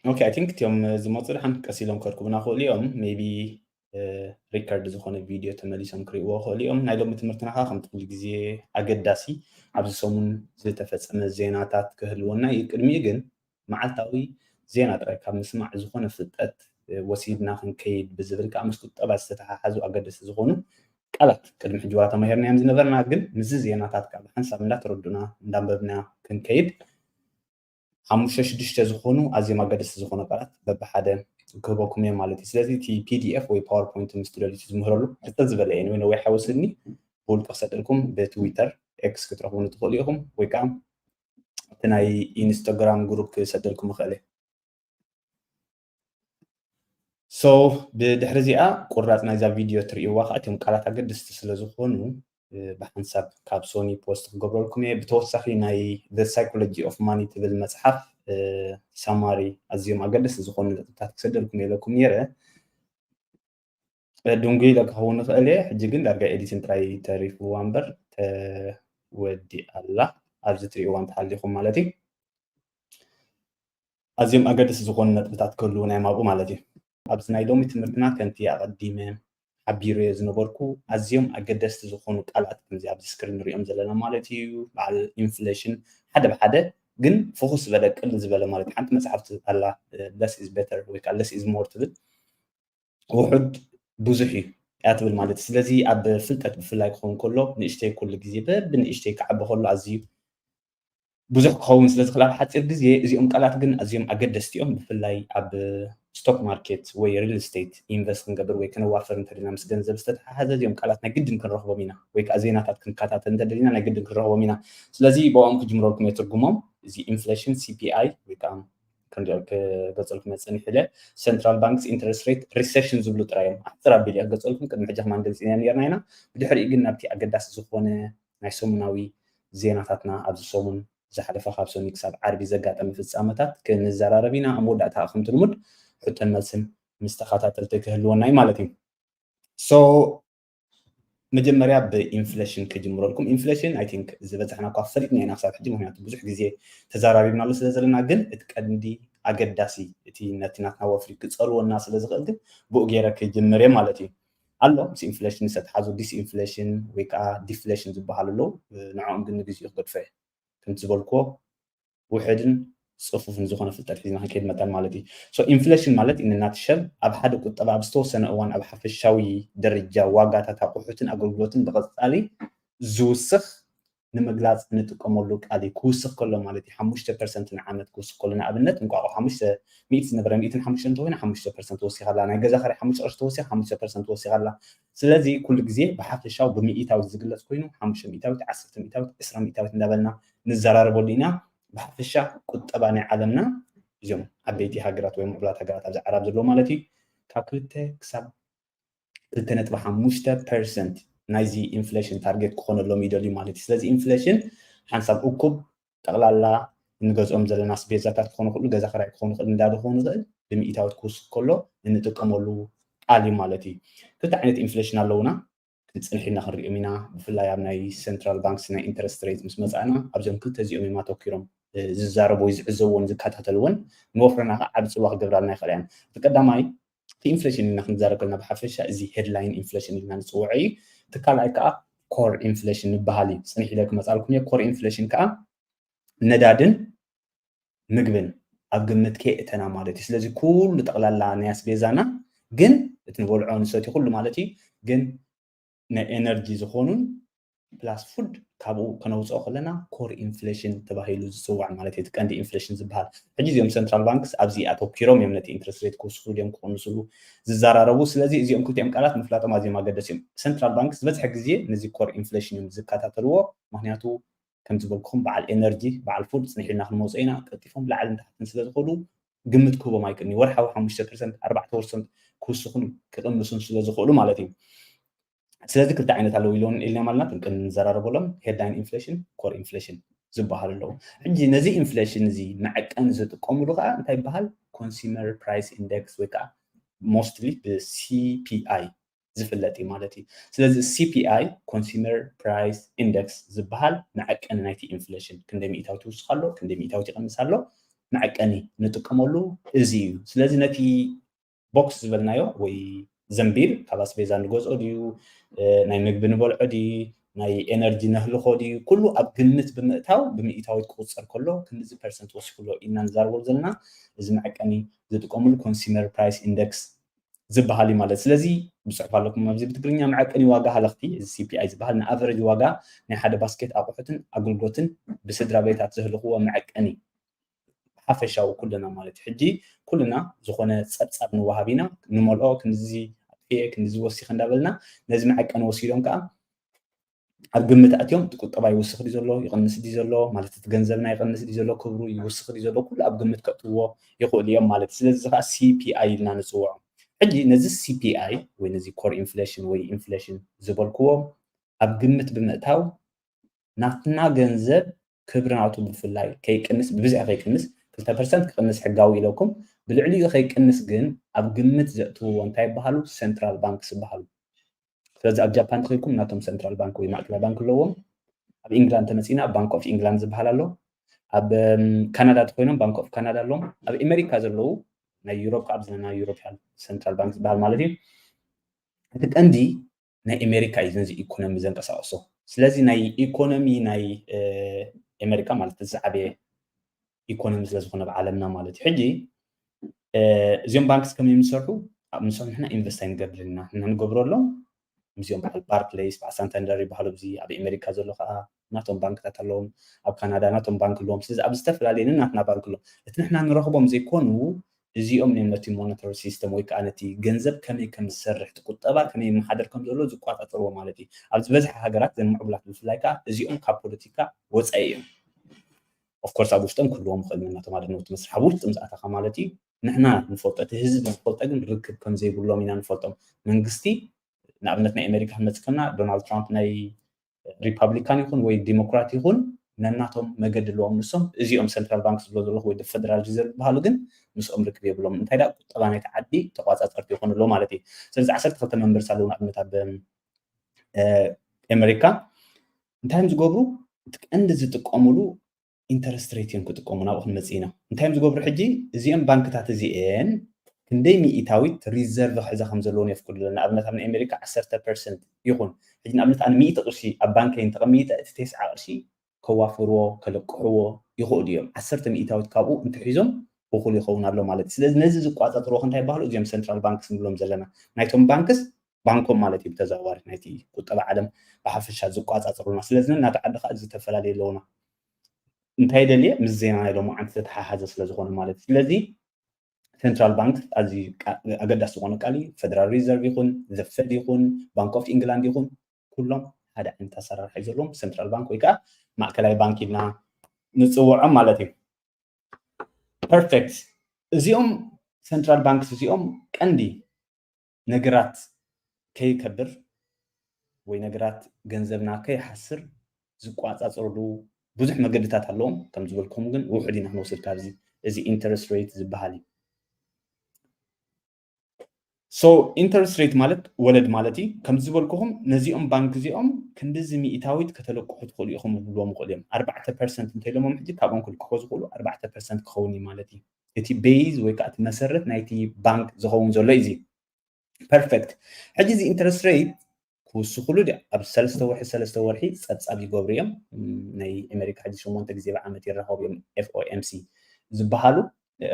Okay, I think እቲኦም ዝመፁ ድሓን ቀስ ኢሎም ከርክቡና ክእሉ እዮም። Maybe record ዝኾነ ቪድዮ ተመሊሶም ክርእይዎ ክእሉ እዮም። ናይ ሎሚ ትምህርትና ከዓ ከምቲ ኩሉ ግዜ ኣገዳሲ ኣብዚ ሰሙን ዝተፈፀመ ዜናታት ክህልወና እዩ። ቅድሚኡ ግን መዓልታዊ ዜና ጥራይ ካብ ምስማዕ ዝኾነ ፍልጠት ወሲድና ክንከይድ ብዝብል ከዓ ምስ ቁጠባ ዝተተሓሓዙ ኣገደስቲ ዝኾኑ ቃላት ቅድሚ ሕጂ ዋላ ተማሂርናዮም ዝነበርና፣ ግን ምስዚ ዜናታት ከዓ ብሓንሳብ እንዳተረዱና እንዳንበብና ክንከይድ ሓሙሽተ ሽዱሽተ ዝኾኑ ኣዝዮም ኣገደስቲ ዝኾኑ ቃላት በብሓደ ክህበኩም እየ ማለት እዩ። ስለዚ እቲ ፒዲኤፍ ወይ ፓወርፖይንት ምስ ትደልዩ ዝምህረሉ ሕፅር ዝበለ እየ ወይ ነዊሕ ኣይወስድኒ። ብውልቂ ክሰደልኩም ብትዊተር ኤክስ ክትረኽቡኒ ትኽእሉ ኢኹም ወይ ከዓ እቲ ናይ ኢንስታግራም ግሩፕ ክሰደልኩም ይኽእል እየ። So ብድሕሪ እዚኣ ቁራፅ ናይዛ ቪድዮ ትርእይዋ ከዓ እቶም ቃላት ኣገደስቲ ስለ ዝኾኑ ብሓንሳብ ካብ ሶኒ ፖስት ክገብረልኩም እየ። ብተወሳኺ ናይ The Psychology of Money ትብል መፅሓፍ ሳማሪ ኣዝዮም ኣገደስቲ ዝኾኑ ነጥብታት ክሰደልኩም እየ ኢለኩም ነይረ። ድንጉይ ኢለ ክኸውን ይኽእል እየ። ሕጂ ግን ዳርጋ ኤዲቲን ጥራይ ተሪፍዋ እምበር ተወዲኣ ኣላ። ኣብዚ ትርእይዋ እንተሃሊኹም ማለት እዩ። ኣዝዮም ኣገደስቲ ዝኾኑ ነጥብታት ክህልዉ ናይ ማብኡ ማለት እዩ። ኣብዚ ናይ ሎሚ ትምህርትና ከምቲ ኣቐዲመ ሓቢረዮ ዝነበርኩ ኣዝዮም ኣገደስቲ ዝኾኑ ቃላት ከምዚ ኣብዚ ስክሪን ንሪኦም ዘለና ማለት እዩ። በዓል ኢንፍሌሽን ሓደ ብሓደ ግን ፍኹስ ዝበለ ቅል ዝበለ ማለት ሓንቲ መፅሓፍቲ ኣላ less is better ወይ ከዓ less is more ትብል ውሑድ ብዙሕ እዩ እያ ትብል ማለት እዩ። ስለዚ ኣብ ፍልጠት ብፍላይ ክኸውን ከሎ ንእሽተይ ኩሉ ግዜ በብንእሽተይ ክዓቢ ከሎ ኣዝዩ ብዙሕ ክኸውን ስለ ዝኽእል ኣብ ሓፂር ግዜ እዚኦም ቃላት ግን ኣዝዮም ኣገደስቲ እዮም። ብፍላይ ኣብ ስቶክ ማርኬት ወይ ሪል ስቴት ኢንቨስት ክንገብር ወይ ክነዋፈር እንተደና ምስ ገንዘብ ዝተተሓሓዘ እዚኦም ቃላት ናይ ግድን ክንረኽቦም ኢና ወይ ከዓ ዜናታት ክንከታተል እንተደሊና ናይ ግድን ክንረኽቦም ኢና። ስለዚ ብኦም ክጅምረልኩም እየ ትርጉሞም። እዚ ኢንፍሌሽን ሲፒኣይ ወይ ከዓ ክገልፀልኩም እየ ፀኒሐ ኢለ central bank's interest rate recession ዝብሉ ጥራይ እዮም ኣሕፅር ኣቢለ ክገልፀልኩም ቅድሚ ሕጂ ከማን ገሊፅና ነርና ኢና። ብድሕሪኡ ግን ናብቲ ኣገዳሲ ዝኾነ ናይ ሰሙናዊ ዜናታትና ኣብዚ ሰሙን ዝሓለፈ ካብ ሰኒ ክሳብ ዓርቢ ዘጋጠመ ፍፃመታት ክንዘራረብ ኢና። ኣብ መወዳእታ ከምቲ ልሙድ ሕቶን መልስን ምስ ተኸታተልቲ ክህልወና እዩ ማለት እዩ። So መጀመርያ ብኢንፍሌሽን ክጅምረልኩም። ኢንፍሌሽን I think ዝበዛሕና እኳ ፈሊጥና ኢና ክሳብ ሕጂ፣ ምክንያቱ ብዙሕ ግዜ ተዛራሪብናሉ ስለ ዘለና፣ ግን እቲ ቀንዲ ኣገዳሲ እቲ ነቲ ናትና ወፍሪ ክፀልወና ስለ ዝኽእል ግን ብኡ ገይረ ክጅምር እየ ማለት እዩ። ኣሎ ምስ ኢንፍሌሽን ዝተተሓዙ ዲስኢንፍሌሽን ወይ ከዓ ዲፍሌሽን ዝበሃሉ ኣለዉ። ንዕኦም ግን ንግዜኡ ክገድፎ እየ። ከምቲ ዝበልክዎ ውሕድን ፅፉፍን ዝኾነ ፍልጠት ሒዝና ክንከይድ መጠን ማለት እዩ። So ኢንፍሌሽን ማለት in a nutshell ኣብ ሓደ ቁጠባ ኣብ ዝተወሰነ እዋን ኣብ ሓፈሻዊ ደረጃ ዋጋታት ኣቑሑትን ኣገልግሎትን ብቐፃሊ ዝውስኽ ንምግላፅ እንጥቀመሉ ቃል እዩ። ክውስኽ ከሎ ማለት እዩ ሓሙሽተ ፐርሰንት ንዓመት ክውስኽ ከሎ ንኣብነት እንቋቑ ሓሙሽተ ሚእቲ ዝነበረ ሚእትን ሓሙሽተ እንተኮይኑ ሓሙሽተ ፐርሰንት ወሲኻ ኣላ። ናይ ገዛ ክራይ ሓሙሽተ ቅርሺ ተወሲኻ ሓሙሽተ ፐርሰንት ወሲኻ ኣላ። ስለዚ ኩሉ ግዜ ብሓፈሻዊ ብሚእታዊት ዝግለፅ ኮይኑ ሓሙሽተ ሚእታዊት፣ ዓሰርተ ሚእታዊት፣ ዕስራ ሚእታዊት እንዳበልና ንዘራረበሉ ኢና። ብሓፈሻ ቁጠባ ናይ ዓለምና እዚኦም ዓበይቲ ሃገራት ወይ ምዕቡላት ሃገራት ኣብዚ ዓራብ ዘለዎ ማለት እዩ ካብ ክልተ ክሳብ ክልተ ነጥቢ ሓሙሽተ ፐርሰንት ናይዚ ኢንፍሌሽን ታርጌት ክኾነሎም ይደልዩ ማለት እዩ። ስለዚ ኢንፍሌሽን ሓንሳብ እኩብ ጠቕላላ እንገዝኦም ዘለና ኣስቤዛታት ክኾኑ ክእሉ ገዛ ክራይ ክኾኑ ክእል እንዳለ ክኾኑ ክእል ብምኢታዊት ክውስኽ ከሎ እንጥቀመሉ ቃል እዩ ማለት እዩ። ክልተ ዓይነት ኢንፍሌሽን ኣለውና። ክንፅንሕ ኢልና ክንሪኦም ኢና። ብፍላይ ኣብ ናይ central banks ናይ interest rate ምስ መፃእና ኣብዞም ክልተ እዚኦም እዮም ኣተኪሮም ዝዛረቡ ወይ ዝዕዘብዎን ዝከታተልዎን ንወፍርና ከዓ ዓብ ፅልዋ ክገብራልና ይኽእል እያን። እቲ ቀዳማይ እቲ ኢንፍሌሽን ኢልና ክንዛረብ ከለና ብሓፈሻ እዚ ሄድላይን ኢንፍሌሽን ኢልና ንፅውዖ እዩ። እቲ ካልኣይ ከዓ ኮር ኢንፍሌሽን ይበሃል እዩ። ፅንሕ ኢለ ክመፃልኩም እየ። ኮር ኢንፍሌሽን ከዓ ነዳድን ምግብን ኣብ ግምት ከየእተና ማለት እዩ። ስለዚ ኩሉ ጠቕላላ ናይ ኣስቤዛና ግን እቲ ንበልዖ ንሰትዮ ኩሉ ማለት እዩ ግን ናይ ኤነርጂ ዝኾኑን ፕላስ ፉድ ካብኡ ከነውፅኦ ከለና ኮር ኢንፍሌሽን ተባሂሉ ዝፅዋዕ ማለት እዩ። እቲ ቀንዲ ኢንፍሌሽን ዝበሃል ሕጂ እዚኦም central banks ኣብዚ ኣተኪሮም እዮም ነቲ interest rate ክውስኽሉ ድዮም ክቕንስሉ ዝዘራረቡ። ስለዚ እዚኦም ክልቲኦም ቃላት ምፍላጦም ኣዝዮም ኣገደስ እዮም። Central banks ዝበዝሐ ግዜ ነዚ ኮር ኢንፍሌሽን እዮም ዝከታተልዎ። ምክንያቱ ከም ዝበልኩኹም በዓል ኤነርጂ በዓል ፉድ ፅንሕ ኢልና ክንመፅኦ ኢና። ቀልጢፎም ላዕልን ታሕትን ስለ ዝኸዱ ግምት ክህቦም ኣይክእልን እዩ። ወርሓዊ ሓሙሽተ ፐርሰንት ኣርባዕተ ፐርሰንት ክውስኹን ክቕንሱን ስለ ዝኽእሉ ማለት እዩ። ስለዚ ክልተ ዓይነት ኣለዉ ኢሎን ኢልና ማለና እቶም ቅድሚ ንዘራረበሎም ሄድላይን ኢንፍሌሽን ኮር ኢንፍሌሽን ዝበሃሉ ኣለዉ። ሕጂ ነዚ ኢንፍሌሽን እዚ መዐቀኒ ዝጥቀምሉ ከዓ እንታይ ይበሃል? Consumer Price Index ወይ ከዓ mostly ብ C P I ዝፍለጥ እዩ ማለት እዩ። ስለዚ C P I Consumer Price Index ዝበሃል መዐቀኒ ናይቲ ኢንፍሌሽን ክንደይ ሚእታዊት ይውስኽ ኣሎ፣ ክንደይ ሚእታዊት ይቐንስ ኣሎ፣ መዐቀኒ ንጥቀመሉ እዚ እዩ። ስለዚ ነቲ ቦክስ ዝበልናዮ ወይ ዘንቢል ካብ ኣስቤዛ ንገዝኦ ድዩ፣ ናይ ምግቢ ንበልዖ ድዩ፣ ናይ ኤነርጂ ነህልኾ ድዩ፣ ኩሉ ኣብ ግምት ብምእታው ብምኢታዊት ክቁፀር ከሎ ክንድዚ ፐርሰንት ወሲኹሎ ኢልና ንዛረበሉ ዘለና። እዚ መዐቀኒ ዝጥቀምሉ ኮንሱመር ፕራይስ ኢንደክስ ዝበሃል እዩ ማለት። ስለዚ ብፅሑፍ ኣለኩም ኣብዚ ብትግርኛ መዐቀኒ ዋጋ ሃለኽቲ፣ እዚ ሲፒኣይ ዝበሃል ንኣቨረጅ ዋጋ ናይ ሓደ ባስኬት ኣቑሑትን ኣገልግሎትን ብስድራ ቤታት ዘህልኽዎ መዐቀኒ ሓፈሻዊ ኩልና ማለት እዩ። ሕጂ ኩልና ዝኾነ ፀብፃብ ንወሃብ ኢና፣ ንመልኦ ክንዚ ኣጥፍኤ ክንዚ ወሲኸ እንዳበልና ነዚ መዐቀኒ ወሲዶም ከዓ ኣብ ግምት ኣትዮም እቲ ቁጠባ ይውስኽ ድዩ ዘሎ ይቕንስ ድዩ ዘሎ ማለት እቲ ገንዘብና ይቕንስ ድዩ ዘሎ ክብሩ ይውስኽ ድዩ ዘሎ ኩሉ ኣብ ግምት ከእትዎ ይኽእሉ እዮም ማለት እዩ። ስለዚ ከዓ ሲፒኣይ ኢልና ንፅውዖ። ሕጂ ነዚ ሲፒኣይ ወይ ነዚ ኮር ኢንፍሌሽን ወይ ኢንፍሌሽን ዝበልክዎ ኣብ ግምት ብምእታው ናትና ገንዘብ ክብሪ ናቱ ብፍላይ ከይቅንስ ብብዝሒ ከይቅንስ ክልተ ፐርሰንት ክቅንስ ሕጋዊ ኢለኩም ብልዕሊኡ ከይቅንስ ግን ኣብ ግምት ዘእትውዎ እንታይ ይበሃሉ? ሰንትራል ባንክስ ይበሃሉ። ስለዚ ኣብ ጃፓን ተኸይልኩም ናቶም ሰንትራል ባንክ ወይ ማእከላይ ባንክ ኣለዎም። ኣብ ኢንግላንድ ተመፂና ባንክ ኦፍ ኢንግላንድ ዝበሃል ኣሎ። ኣብ ካናዳ ተኮይኖም ባንክ ኦፍ ካናዳ ኣለዎም። ኣብ ኣሜሪካ ዘለዉ ናይ ዩሮፕ ካብ ዘለና ዩሮፒያን ሰንትራል ባንክ ዝበሃል ማለት እዩ። እቲ ቀንዲ ናይ ኣሜሪካ እዩ ነዚ ኢኮኖሚ ዘንቀሳቀሶ። ስለዚ ናይ ኢኮኖሚ ናይ ኣሜሪካ ማለት ዝዓበየ ኢኮኖሚ ስለዝኮነ ብዓለምና ማለት እዩ። ሕጂ እዚኦም ባንክስ ከመይ ዝሰርሑ ምስኦም ንሕና ኢንቨስት ኣይንገብርን ኢና። ንሕና ንገብረሎም ምስኦም በዓል ባርክሌይስ በዓል ሳንታንደር ይበሃሉ። እዚ ኣብ ኣሜሪካ ዘሎ ከዓ ናቶም ባንክታት ኣለዎም፣ ኣብ ካናዳ ናቶም ባንክ ኣለዎም። ስለዚ ኣብ ዝተፈላለየንን ናትና ባንክ ኣለዎም። እቲ ንሕና ንረኽቦም ዘይኮኑ እዚኦም እዮም ነቲ ሞነታሪ ሲስተም ወይ ከዓ ነቲ ገንዘብ ከመይ ከም ዝሰርሕ እቲ ቁጠባ ከመይ ይመሓደር ከም ዘሎ ዝቆፃፀርዎ ማለት እዩ። ኣብ ዝበዝሐ ሃገራት ዘን ምዕቡላት ብፍላይ ከዓ እዚኦም ካብ ፖለቲካ ወፃኢ እዮም። ኦፍኮርስ ኣብ ውሽጦም ክህልዎም ይኽእል ናቶም ኣድነውቲ መስርሕ ኣብ ውሽጦም ዝኣተኻ ማለት እዩ። ንሕና ንፈልጦ እቲ ህዝቢ ዝፈልጦ ግን ርክብ ከም ዘይብሎም ኢና ንፈልጦም። መንግስቲ ንኣብነት ናይ ኣሜሪካ ክንመፅእ ከለና ዶናልድ ትራምፕ ናይ ሪፓብሊካን ይኹን ወይ ዲሞክራት ይኹን ነናቶም መገዲ ኣለዎም ንሶም። እዚኦም ሰንትራል ባንክ ዝብሎ ዘለኹ ወይ ፈደራል ሪዘርቭ ዝበሃሉ ግን ምስኦም ርክብ የብሎም። እንታይ ደኣ ቁጠባ ናይቲ ዓዲ ተቋፃፀርቲ ይኾኑ ኣለዉ ማለት እዩ። ስለዚ ዓሰርተ ክልተ መንበርስ ኣለዉ ንኣብነት ኣብ ኣሜሪካ እንታይ እዮም ዝገብሩ? እቲ ቀንዲ ዝጥቀሙሉ ኢንተረስት ሬት እዮም ክጥቀሙ ናብኡ ክንመፅእ ኢና። እንታይ እዮም ዝገብሩ ሕጂ? እዚኦም ባንክታት እዚኤን ክንደይ ሚኢታዊት ሪዘርቭ ክሕዛ ከም ዘለዎን የፍቅዱለን። ንኣብነት ኣብ ኣሜሪካ ዓሰርተ ፐርሰንት ይኹን ሕጂ ንኣብነት ኣነ ሚእቲ ቅርሺ ኣብ ባንከይ እንተቐሚጠ እቲ ቴስዓ ቅርሺ ከዋፍርዎ ከለቅሕዎ ይኽእሉ እዮም። ዓሰርተ ሚኢታዊት ካብኡ እንተሒዞም እኹል ይኸውን ኣሎ ማለት እዩ። ስለዚ ነዚ ዝቋፃፅርዎ እንታይ ይበሃሉ? እዚኦም ሰንትራል ባንክስ ንብሎም ዘለና ናይቶም ባንክስ ባንኮም ማለት እዩ ብተዘዋዋሪ ናይቲ ቁጠባ ዓለም ብሓፈሻ ዝቋፃፀሩና። ስለዚ ናቲ ዓዲ ከዓ ዝተፈላለየ ኣለውና እንታይ ደልየ ምስ ዜና ናይ ሎማዓንቲ ዝተተሓሓዘ ስለዝኾነ ማለት እዩ። ስለዚ ሰንትራል ባንክ ኣዝዩ ኣገዳሲ ዝኾነ ቃል እዩ። ፈደራል ሪዘርቭ ይኹን ዘፈድ ይኹን ባንክ ኦፍ ኢንግላንድ ይኹን ኩሎም ሓደ ዓይነት ኣሰራርሓ እዩ ዘለዎም። ሰንትራል ባንክ ወይ ከዓ ማእከላይ ባንክ ኢልና ንፅውዖም ማለት እዩ። ፐርፌክት። እዚኦም ሰንትራል ባንክስ እዚኦም ቀንዲ ነገራት ከይከብር ወይ ነገራት ገንዘብና ከይሓስር ዝቋፃፀርሉ ብዙሕ መገድታት ኣለዎም። ከም ዝበልኩም ግን ውሑድ ኢና ክንወስድ ካብዚ እዚ ኢንተረስት ሬት ዝበሃል እዩ። ሶ ኢንተረስት ሬት ማለት ወለድ ማለት እዩ። ከም ዝበልኩኹም ነዚኦም ባንክ እዚኦም ክንድዚ ሚኢታዊት ከተለቅሑ ትኽእሉ ኢኹም ክብልዎም ይኽእሉ እዮም። ኣርባዕተ ፐርሰንት እንተኢሎሞም ሕጂ ካብኦም ክልቅሕዎ ዝኽእሉ ኣርባዕተ ፐርሰንት ክኸውን እዩ ማለት እዩ። እቲ ቤዝ ወይ ከዓ እቲ መሰረት ናይቲ ባንክ ዝኸውን ዘሎ እዩ እዚ። ፐርፌክት። ሕጂ እዚ ኢንተረስት ሬት ክውስኽሉ ድዩ? ኣብ ሰለስተ ወርሒ ሰለስተ ወርሒ ፀብፃብ ይገብሩ እዮም። ናይ ኣሜሪካ ሕጂ ሸሞንተ ግዜ ብዓመት ይራኸቡ እዮም ኤፍኦኤምሲ ዝበሃሉ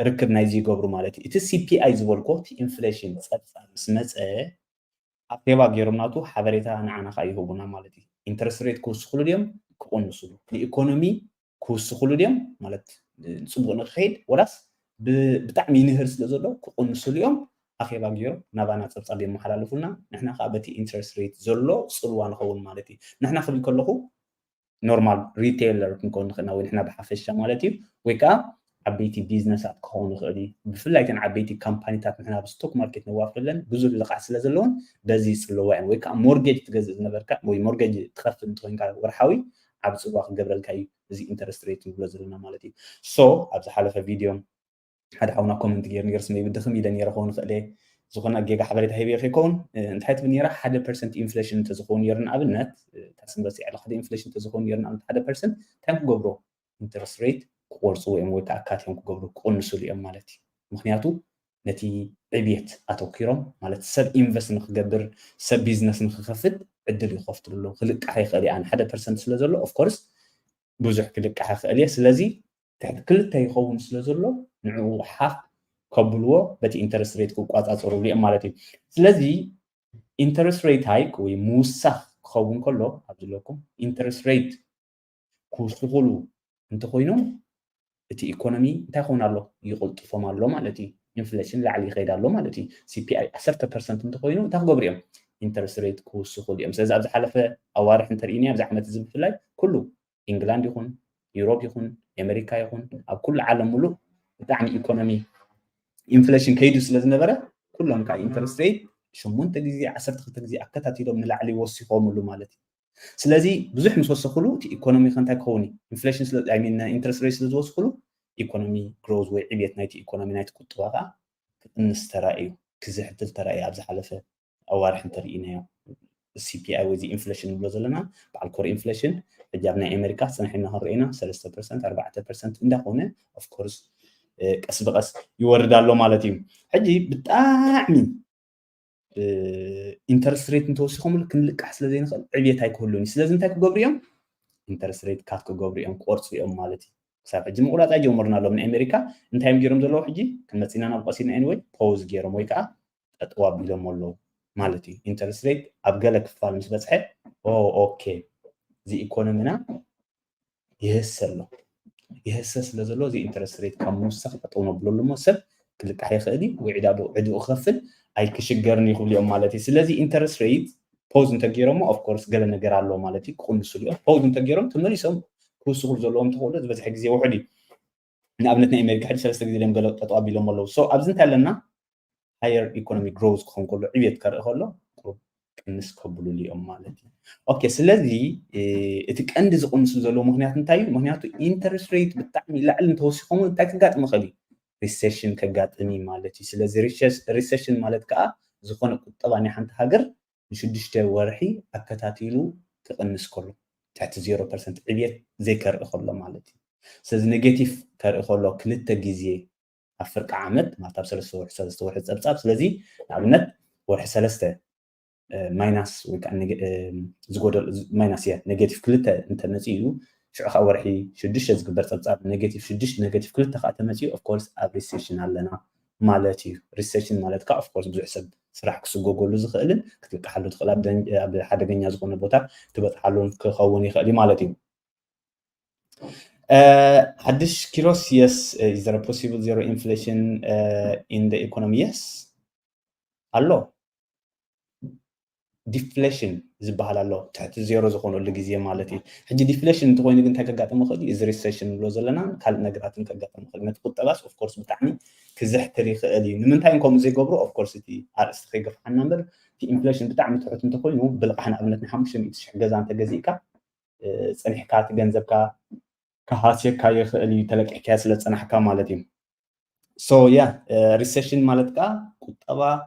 ርክብ ናይዚ ይገብሩ ማለት እዩ። እቲ ሲፒኣይ ዝበልኮ እቲ ኢንፍሌሽን ፀብፃብ ምስ መፀ ኣኼባ ገይሮም ናቱ ሓበሬታ ንዓና ከዓ ይህቡና ማለት እዩ። ኢንተረስት ሬት ክውስኽሉ ድዮም ክቕንስሉ ንኢኮኖሚ ክውስኽሉ ድዮም ማለት ፅቡቅ ንክኸይድ ወላስ ብጣዕሚ ይንህር ስለ ዘሎ ክቕንስሉ እዮም ኣኼባ ገይሮም ናባና ፀብፃብ የመሓላልፉልና ንሕና ከዓ በቲ ኢንተረስት ሬት ዘሎ ፅልዋ ንኸውን ማለት እዩ። ንሕና ክብል ከለኹ ኖርማል ሪቴይለር ክንከውን ንኽእልና ወይ ንሕና ብሓፈሻ ማለት እዩ ወይ ከዓ ዓበይቲ ቢዝነሳት ክኸውን ይኽእል እዩ። ብፍላይ ተን ዓበይቲ ካምፓኒታት ንሕና ኣብ ስቶክ ማርኬት ነዋፍረለን ብዙሕ ልቓሕ ስለ ዘለዎን በዚ ይፅለዋ እየን። ወይ ከዓ ሞርጌጅ ትገዝእ ዝነበርካ ወይ ሞርጌጅ ትኸፍል እንተኮይንካ ወርሓዊ ዓብ ፅልዋ ክገብረልካ እዩ እዚ ኢንተረስት ሬት ንብሎ ዘለና ማለት እዩ። ሶ ኣብ ዝሓለፈ ቪድዮ ሓደ ሓውና ኮመንት ገይሩ ነይሩ ስመይ ብድኽም ኢለ ነይረ ክኸውን ይኽእል እየ ዝኾነ ጌጋ ሓበሬታ ሂበ ከይከውን እንታይ ትብል ነይራ ሓደ ፐርሰንት ኢንፍሌሽን እንተዝኸውን ነይሩ ንኣብነት ታስንበስ ይዕለ ሓደ ኢንፍሌሽን እንተዝኸውን ነይሩ ንኣብነት ሓደ ፐርሰንት እንታይ ክገብሮ ኢንተረስት ሬት ክቆርፅዎ እዮም ወይ ከዓ ካት እዮም ክገብሩ ክቕንስሉ እዮም ማለት እዩ። ምክንያቱ ነቲ ዕብየት ኣተኪሮም ማለት ሰብ ኢንቨስት ንክገብር ሰብ ቢዝነስ ንክከፍት ዕድል ይኸፍትሉ ኣለዉ። ክልቃሕ ይኽእል እየ ኣነ ሓደ ፐርሰንት ስለ ዘሎ ኦፍኮርስ ብዙሕ ክልቃሕ ይኽእል እየ። ስለዚ ትሕቲ ክልተ ይኸውን ስለ ዘሎ ንዕኡ ሓፍ ከብልዎ በቲ ኢንተረስት ሬት ክቋፃፀሩሉ እዮም ማለት እዩ። ስለዚ ኢንተረስት ሬት ሃይክ ወይ ምውሳኽ ክኸውን ከሎ ኣብዚ ዘለኩም ኢንተረስት ሬት ክውስኹሉ እንተኮይኖም እቲ ኢኮኖሚ እንታይ ክኸውን ኣሎ? ይቕልጥፎም ኣሎ ማለት እዩ። ኢንፍሌሽን ላዕሊ ይኸይድ ኣሎ ማለት እዩ። ሲፒኣይ ዓሰርተ ፐርሰንት እንተኮይኑ እንታይ ክገብሩ እዮም? ኢንተረስት ሬት ክውስኹሉ እዮም። ስለዚ ኣብ ዝሓለፈ ኣዋርሕ እንተርኢኒ ኣብዚ ዓመት እዚ ብፍላይ ኩሉ ኢንግላንድ ይኹን ዩሮፕ ይኹን ኣሜሪካ ይኹን ኣብ ኩሉ ዓለም ሙሉእ ብጣዕሚ ኢኮኖሚ ኢንፍሌሽን ከይዱ ስለ ዝነበረ ኩሎም ከዓ ኢንተረስት ሬት ሸሞንተ ግዜ ዓሰርተ ክልተ ግዜ ኣከታቲሎም ንላዕሊ ወሲኾምሉ ማለት እዩ። ስለዚ ብዙሕ ምስ ወሰኽሉ እቲ ኢኮኖሚ ከ እንታይ ክኸውን እዩ? ኢንፍሌሽን ኢንተረስት ሬት ስለ ዝወስኽሉ ኢኮኖሚ ግሮዝ ወይ ዕብየት ናይቲ ኢኮኖሚ ናይቲ ቁጠባ ከዓ ክቕንስ ተራእዩ ክዝሕትል ተራእዩ ኣብ ዝሓለፈ ኣዋርሕ እንተርኢናዮ ሲፒኣይ ወይ ኢንፍሌሽን ንብሎ ዘለና በዓል ኮር ኢንፍሌሽን ሕጂ ኣብ ናይ ኣሜሪካ ፅንሕ ኢልና ክንርኢና ሰለስተ ፐርሰንት ኣርባዕተ ፐርሰንት እንዳኾነ ኦፍኮርስ ቀስ ብቀስ ይወርድ ኣሎ ማለት እዩ። ሕጂ ብጣዕሚ ኢንተረስት ሬት እንተወሲኾምሉ ክንልቃሕ ስለ ዘይንኽእል ዕብየት ኣይክህሉን እዩ። ስለዚ እንታይ ክገብሩ እዮም? ኢንተረስት ሬት ካት ክገብሩ እዮም ክቆርፁ እዮም ማለት እዩ። ክሳብ ሕጂ ምቁራፅ ኣይጀመሩን ኣለዉ ናይ ኣሜሪካ። እንታይ እዮም ገይሮም ዘለዉ ሕጂ ክንመፅና ናብ ቀሲና ኤንወይ ፖዝ ገይሮም ወይ ከዓ ጠጠው ኣቢሎም ኣለዉ ማለት እዩ። ኢንተረስት ሬት ኣብ ገለ ክፋል ምስ በፅሐ ኦኬ እዚ ኢኮኖሚና ይህሰ ኣሎ ይህሰ ስለ ዘሎ እዚ ኢንተረስት ሬት ካብ ምውሳኽ ጠጠው ነብለሉ እሞ ሰብ ክልቃሕ ይኽእል እዩ ወይ ዕዳ ዕድኡ ክኸፍል ኣይክሽገርን እዩ ክብሉ እዮም ማለት እዩ። ስለዚ ኢንተረስት ሬት ፖዝ እንተገይሮሞ ኦፍኮርስ ገለ ነገር ኣሎ ማለት እዩ ክቕንስሉ እዮም። ፖዝ እንተገይሮም ተመሊሶም ክውስኹ ዘለዎም ተኽእሎ ዝበዝሐ ግዜ ውሑድ እዩ። ንኣብነት ናይ ኣሜሪካ ሕጂ ሰለስተ ግዜ ደም ገለ ጠጠው ኣቢሎም ኣለዉ። ሶ ኣብዚ እንታይ ኣለና ሃየር ኢኮኖሚ ግሮዝ ክኸውን ከሎ ዕብየት ከርኢ ከሎ ቁሩብ ቅንስ ከብሉሉ እዮም ማለት እዩ። ኦኬ ስለዚ እቲ ቀንዲ ዝቕንሱ ዘለዉ ምክንያት እንታይ እዩ? ምክንያቱ ኢንተረስት ሬት ብጣዕሚ ላዕሊ እንተወሲኾም እንታይ ክጋጥም ይኽእል እዩ? ሪሴሽን ከጋጥም እዩ ማለት እዩ። ስለዚ ሪሴሽን ማለት ከዓ ዝኾነ ቁጠባ ናይ ሓንቲ ሃገር ንሽዱሽተ ወርሒ ኣከታቲሉ ክቕንስ ከሎ ትሕቲ ዜሮ ፐርሰንት ዕብየት ዘይከርኢ ከሎ ማለት እዩ። ስለዚ ኔጌቲቭ ከርኢ ከሎ ክልተ ግዜ ኣብ ፍርቂ ዓመት ማለት ኣብ ሰለስተ ወርሒ ሰለስተ ወርሒ ፀብፃብ ስለዚ ንኣብነት ወርሒ ሰለስተ ማይናስ ወይ ከዓ ዝጎደል ማይናስ እየ ኔጌቲቭ ክልተ እንተመፅኡ ሽዑ ከዓ ወርሒ ሽዱሽተ ዝግበር ፀብፃብ ኔጌቲቭ ሽዱሽተ ኔጌቲቭ ክልተ ከዓ ተመፅኡ ኦፍኮርስ ኣብ ሪሴሽን ኣለና ማለት እዩ። ሪሴሽን ማለት ከዓ ኦፍኮርስ ብዙሕ ሰብ ስራሕ ክስጎገሉ ዝኽእልን ክትልቅሓሉ ትኽእል ኣብ ሓደገኛ ዝኾነ ቦታ ትበፅሓሉን ክኸውን ይኽእል እዩ ማለት እዩ። ሓድሽ ኪሮስ yes is there a possible zero inflation in the economy? Yes ኣሎ። ዲፍሌሽን ዝበሃል ኣሎ ትሕቲ ዜሮ ዝኾነሉ ግዜ ማለት እዩ። ሕጂ ዲፍሌሽን እንተኮይኑ ግን እንታይ ከጋጥም ይኽእል እዩ? እዚ ሪሴሽን ንብሎ ዘለና ካልእ ነገራትን ከጋጥም ይኽእል ነቲ ቁጠባስ ኦፍኮርስ ብጣዕሚ ክዝሕትር ይኽእል እዩ። ንምንታይ ከምኡ ዘይገብሩ ኦፍኮርስ እቲ ኣርእስቲ ከይገፍሓና እምበር እቲ ኢንፍሌሽን ብጣዕሚ ትሑት እንተኮይኑ ብልቃሕ ንኣብነት ናይ ሓሙሽተ ሚእቲ ሽሕ ገዛ እንተገዚእካ ፀኒሕካ እቲ ገንዘብካ ክሃስየካ ይኽእል እዩ ተለቂሕካዮ ስለ ዝፀናሕካ ማለት እዩ። ሶ ያ ሪሴሽን ማለት ከዓ ቁጠባ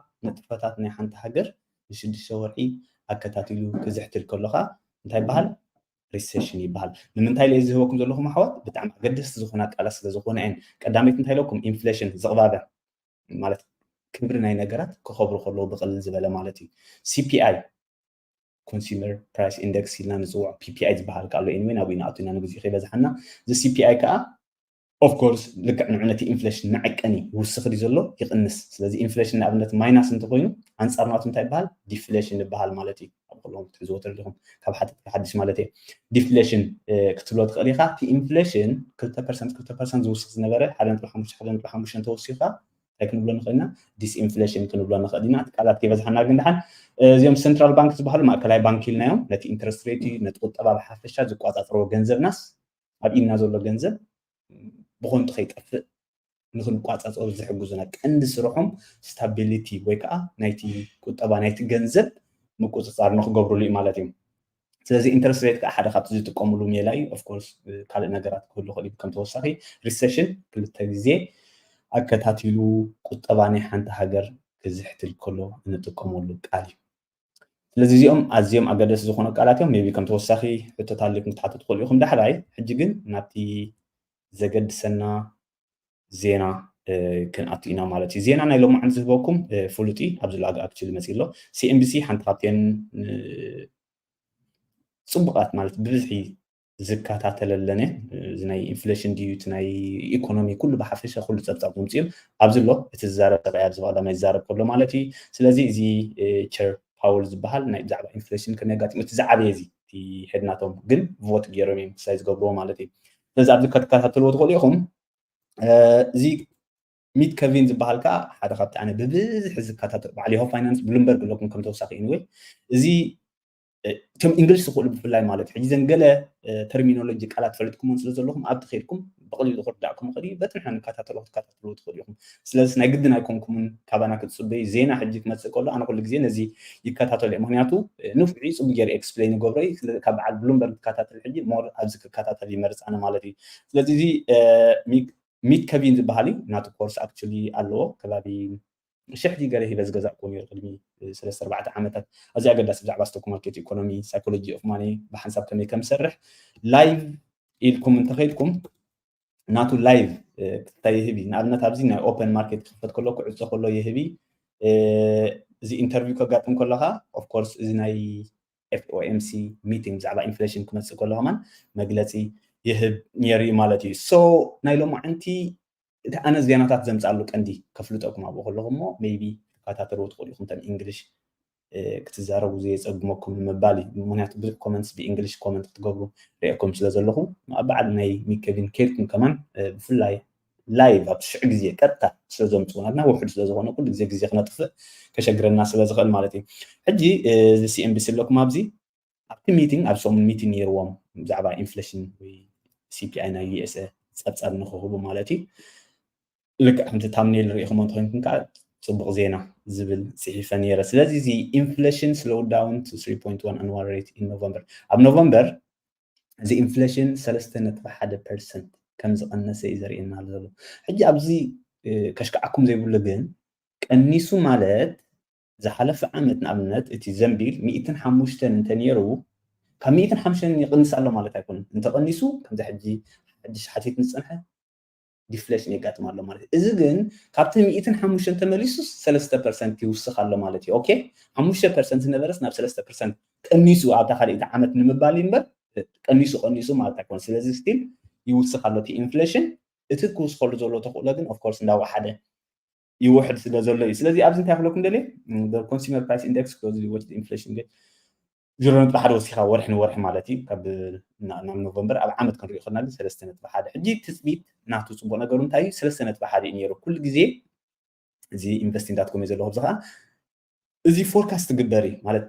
ንጥፈታት ናይ ሓንቲ ሃገር ንሽዱሽተ ወርሒ ኣከታቲሉ ክዝሕትል ከሎካ እንታይ ይበሃል? ሪሴሽን ይበሃል። ንምንታይ ኢለ ዝህበኩም ዘለኹም ኣሕዋት ብጣዕሚ ኣገደስቲ ዝኾና ቃላት ስለ ዝኾነ እየን። ቀዳመይቲ እንታይ ኢለኩም? ኢንፍሌሽን ዝቕባበ ማለት ክብሪ ናይ ነገራት ክኸብሩ ከለዉ ብቕልል ዝበለ ማለት እዩ። ሲፒኣይ ኮንሱመር ፕራይስ ኢንደክስ ኢልና ንፅውዖ ፒፒኣይ ዝበሃል ከዓ ኣሎ። ኤኒወይ ናብኡ ኢና ኣቲና ንግዜ ከይበዝሓና እዚ ሲፒኣይ ከዓ ኦፍኮርስ ልክዕ ንዑ ነቲ ኢንፍሌሽን መዐቀኒ ይውስኽ ድዩ ዘሎ ይቕንስ። ስለዚ ኢንፍሌሽን ንኣብነት ማይናስ እንተኮይኑ ኣንፃር ናቱ እንታይ ይበሃል? ዲፍሌሽን ይበሃል ማለት እዩ። ኣብ ኩሎም ክትሕዝዎ ተደሊኹም ካብ ሓተትካ ሓድሽ ማለት እየ። ዲፍሌሽን ክትብሎ ትኽእል ኢኻ። እቲ ኢንፍሌሽን ክልተ ፐርሰንት ክልተ ፐርሰንት ዝውስኽ ዝነበረ ሓደ ነጥቢ ሓሙሽተ ሓደ ነጥቢ ሓሙሽተ እንተወሲኽካ እንታይ ክንብሎ ንኽእልና? ዲስኢንፍሌሽን ክንብሎ ንኽእል ኢና። እቲ ቃላት ከይበዝሓና ግን ደሓን እዚኦም ሰንትራል ባንክ ዝበሃሉ ማእከላይ ባንክ ኢልናዮም ነቲ ኢንትረስት ሬት እዩ ነቲ ቁጠባ ብሓፈሻ ዝቆፃፀርዎ ገንዘብናስ ኣብ ኢድና ዘሎ ገንዘብ ብኾንቱ ከይጠፍእ ንክንቋፃፀሩ ዝሕግዙና ቀንዲ ስርሖም ስታቢሊቲ ወይ ከዓ ናይቲ ቁጠባ ናይቲ ገንዘብ ምቁፅፃር ንክገብሩሉ እዩ ማለት እዩ። ስለዚ ኢንተረስት ሬት ከዓ ሓደ ካብቲ ዝጥቀምሉ ሜላ እዩ። ኦፍኮርስ ካልእ ነገራት ክህሉ ክእል ከም ተወሳኺ ሪሰሽን ክልተ ግዜ ኣከታቲሉ ቁጠባ ናይ ሓንቲ ሃገር ክዝሕትል ከሎ እንጥቀመሉ ቃል እዩ። ስለዚ እዚኦም ኣዝዮም ኣገደስቲ ዝኾኑ ቃላት እዮም። ሜቢ ከም ተወሳኺ ሕቶታት ኣልኩም ክትሓቱ ትኽእሉ ኢኹም ዳሕራይ። ሕጂ ግን ናብቲ ዘገድሰና ዜና ክንኣቱ ኢና ማለት እዩ። ዜና ናይ ሎማዓንቲ ዝህበኩም ፍሉጥ እዩ። ኣብዚ ላግ ኣክቹሊ መፅእ ኣሎ። ሲኤንቢሲ ሓንቲ ካብተን ፅቡቃት ማለት ብብዝሒ ዝከታተለለነ እዚ ናይ ኢንፍሌሽን ድዩ እቲ ናይ ኢኮኖሚ ኩሉ ብሓፈሻ ኩሉ ፀብፃብ ዘምፅኡ ኣብዚ ኣሎ። እቲ ዝዛረብ ሰብኣይ ኣብዚ ቀዳማይ ዝዛረብ ከሎ ማለት እዩ። ስለዚ እዚ ቸር ፓወል ዝበሃል ናይ ብዛዕባ ኢንፍሌሽን ከመይ ኣጋጢሙ እቲ ዝዓበየ እዚ እቲ ሄድናቶም ግን ቮት ገይሮም እዮም ክሳይ ዝገብርዎ ማለት እዩ። ስለዚ ኣብዚ ክትከታተልዎ ትኽእሉ ኢኹም። እዚ ሚት ከቪን ዝበሃል ከዓ ሓደ ካብቲ ኣነ ብብዝሒ ዝከታተል በዓል የሆ ፋይናንስ ብሉምበርግ ኣለኩም ከም ተወሳኺ ኢንወይ እዚ እቶም እንግሊሽ ዝኽእሉ ብፍላይ ማለት ሕጂ ዘን ገለ ተርሚኖሎጂ ቃላት ፈሊጥኩሞን ስለ ዘለኹም ኣብቲ ከይድኩም ብቐሊሉ ክርዳእኩም ይኽእል እዩ። በቲ ንሕና ንከታተሎ ክትከታተልዎ ትኽእሉ ኢኹም። ስለዚ ናይ ግድን ኣይኮንኩምን ካባና ክትፅበዩ ዜና ሕጂ ክመፅእ ከሎ ኣነ ኩሉ ግዜ ነዚ ይከታተሎ እየ። ምክንያቱ ንፉዕ እዩ፣ ፅቡቅ ገይሩ ኤክስፕሌን ይገብሮ እዩ። ስለዚ ካብ በዓል ብሉምበርግ ትከታተል ሕጂ ሞር ኣብዚ ክከታተል ይመርፅ ኣነ ማለት እዩ። ስለዚ እዚ ሚት ከቪን ዝበሃል እዩ ናቱ ኮርስ ኣክቹሊ ኣለዎ ከባቢ ሽሕቲ ገለ ሂበ ዝገዛእኩ ነይሩ ቅድሚ ሰለስተ ኣርባዕተ ዓመታት። ኣዝዩ ኣገዳሲ ብዛዕባ ስቶክ ማርኬት፣ ኢኮኖሚ፣ ሳይኮሎጂ ኦፍ ማኒ ብሓንሳብ ከመይ ከም ዝሰርሕ ላይቭ ኢልኩም እንተኸይድኩም ናቱ ላይቭ ክታይ ይህብ እዩ። ንኣብነት ኣብዚ ናይ ኦፐን ማርኬት ክኽፈት ከሎ ክዕፆ ከሎ ይህብ እዩ። እዚ ኢንተርቪው ከጋጥም ከሎ ከዓ ኦፍኮርስ እዚ ናይ ኤፍኦኤምሲ ሚቲንግ ብዛዕባ ኢንፍሌሽን ክመፅእ ከሎ ከማን መግለፂ ይህብ ነይሩ እዩ ማለት እዩ። ሶ ናይ ሎማዓንቲ እቲ ኣነ ዜናታት ዘምፅኣሉ ቀንዲ ከፍልጠኩም ኣብኡ ከለኹ እሞ ሜይቢ ክትከታተልዎ ትኽእሉ ኢኹም። እንተን ኢንግሊሽ ክትዛረቡ ዘየፀግመኩም ንምባል እዩ። ምክንያቱ ብዙሕ ኮመንትስ ብኢንግሊሽ ኮመንት ክትገብሩ ሪኤኩም ስለ ዘለኹ ኣብ በዓል ናይ ሚት ከቪን ከይድኩም ከማን ብፍላይ ላይቭ ኣብ ሽዑ ግዜ ቀጥታ ስለ ዘምፅኡ ናትና ውሑድ ስለ ዝኾነ ኩሉ ግዜ ግዜ ክነጥፍእ ከሸግረና ስለ ዝኽእል ማለት እዩ። ሕጂ እዚ ሲኤንቢሲ ኣለኩም ኣብዚ ኣብቲ ሚቲንግ ኣብ ሰሙን ሚቲንግ ነይርዎም ብዛዕባ ኢንፍሌሽን ወይ ሲፒኣይ ናይ ዩኤስኤ ፀብፃብ ንክህቡ ማለት እዩ። ልክዕ ከምቲ ታምኔል ርኢኹሞ እንተኮይንኩም ከዓ ፅቡቅ ዜና ዝብል ፅሒፈ ነይረ። ስለዚ እዚ inflation slowed down to three point one annual rate in November ኣብ ኖቨምበር እዚ ኢንፍሌሽን ሰለስተ ነጥቢ ሓደ ፐርሰንት ከም ዝቀነሰ እዩ ዘርእየና ዘሎ። ሕጂ ኣብዚ ከሽክዓኩም ዘይብሉ ግን ቀኒሱ ማለት ዝሓለፈ ዓመት ንኣብነት እቲ ዘንቢል ሚእትን ሓሙሽተን እንተነይሩ ካብ ሚእትን ሓሙሽተን ይቅንስ ኣሎ ማለት ኣይኮነን። እንተቀኒሱ ከምዚ ሕጂ ሓድሽ ሓቲት ምስ ፀንሐ ዲፍሌሽን የጋጥም ኣሎ ማለት እዩ። እዚ ግን ካብቲ ሚእትን ሓሙሽተን ተመሊሱ ሰለስተ ፐርሰንት ይውስኽ ኣሎ ማለት እዩ። ኦኬ ሓሙሽተ ፐርሰንት ዝነበረስ ናብ ሰለስተ ፐርሰንት ቀኒሱ ኣብታ ካልኣይቲ ዓመት ንምባል እዩ እምበር ቀኒሱ ቀኒሱ ማለት ኣይኮነን። ስለዚ ስቲል ይውስኽ ኣሎ እቲ ኢንፍሌሽን። እቲ ክውስኸሉ ዘሎ ተኽእሎ ግን ኦፍኮርስ እንዳወሓደ ይውሕድ ስለ ዘሎ እዩ። ስለዚ ኣብዚ እንታይ ክብለኩም ደልየ consumer price index closely watch inflation ግን ዜሮ ነጥቢ ሓደ ወሲኻ ወርሒ ንወርሒ ማለት እዩ ካብ ናብ ኖቨምበር ኣብ ዓመት ክንሪኦ ከለና ግን ሰለስተ ነጥቢ ሓደ ሕጂ ትፅቢት ናቱ ፅቡቅ ነገሩ እንታይ እዩ ሰለስተ ነጥቢ ሓደ እዩ ነይሩ ኩሉ ግዜ እዚ ኢንቨስቲንግ ዳት ኮም እዩ ዘለዎ ኣብዚ ከዓ እዚ ፎርካስት ትግበር እዩ ማለት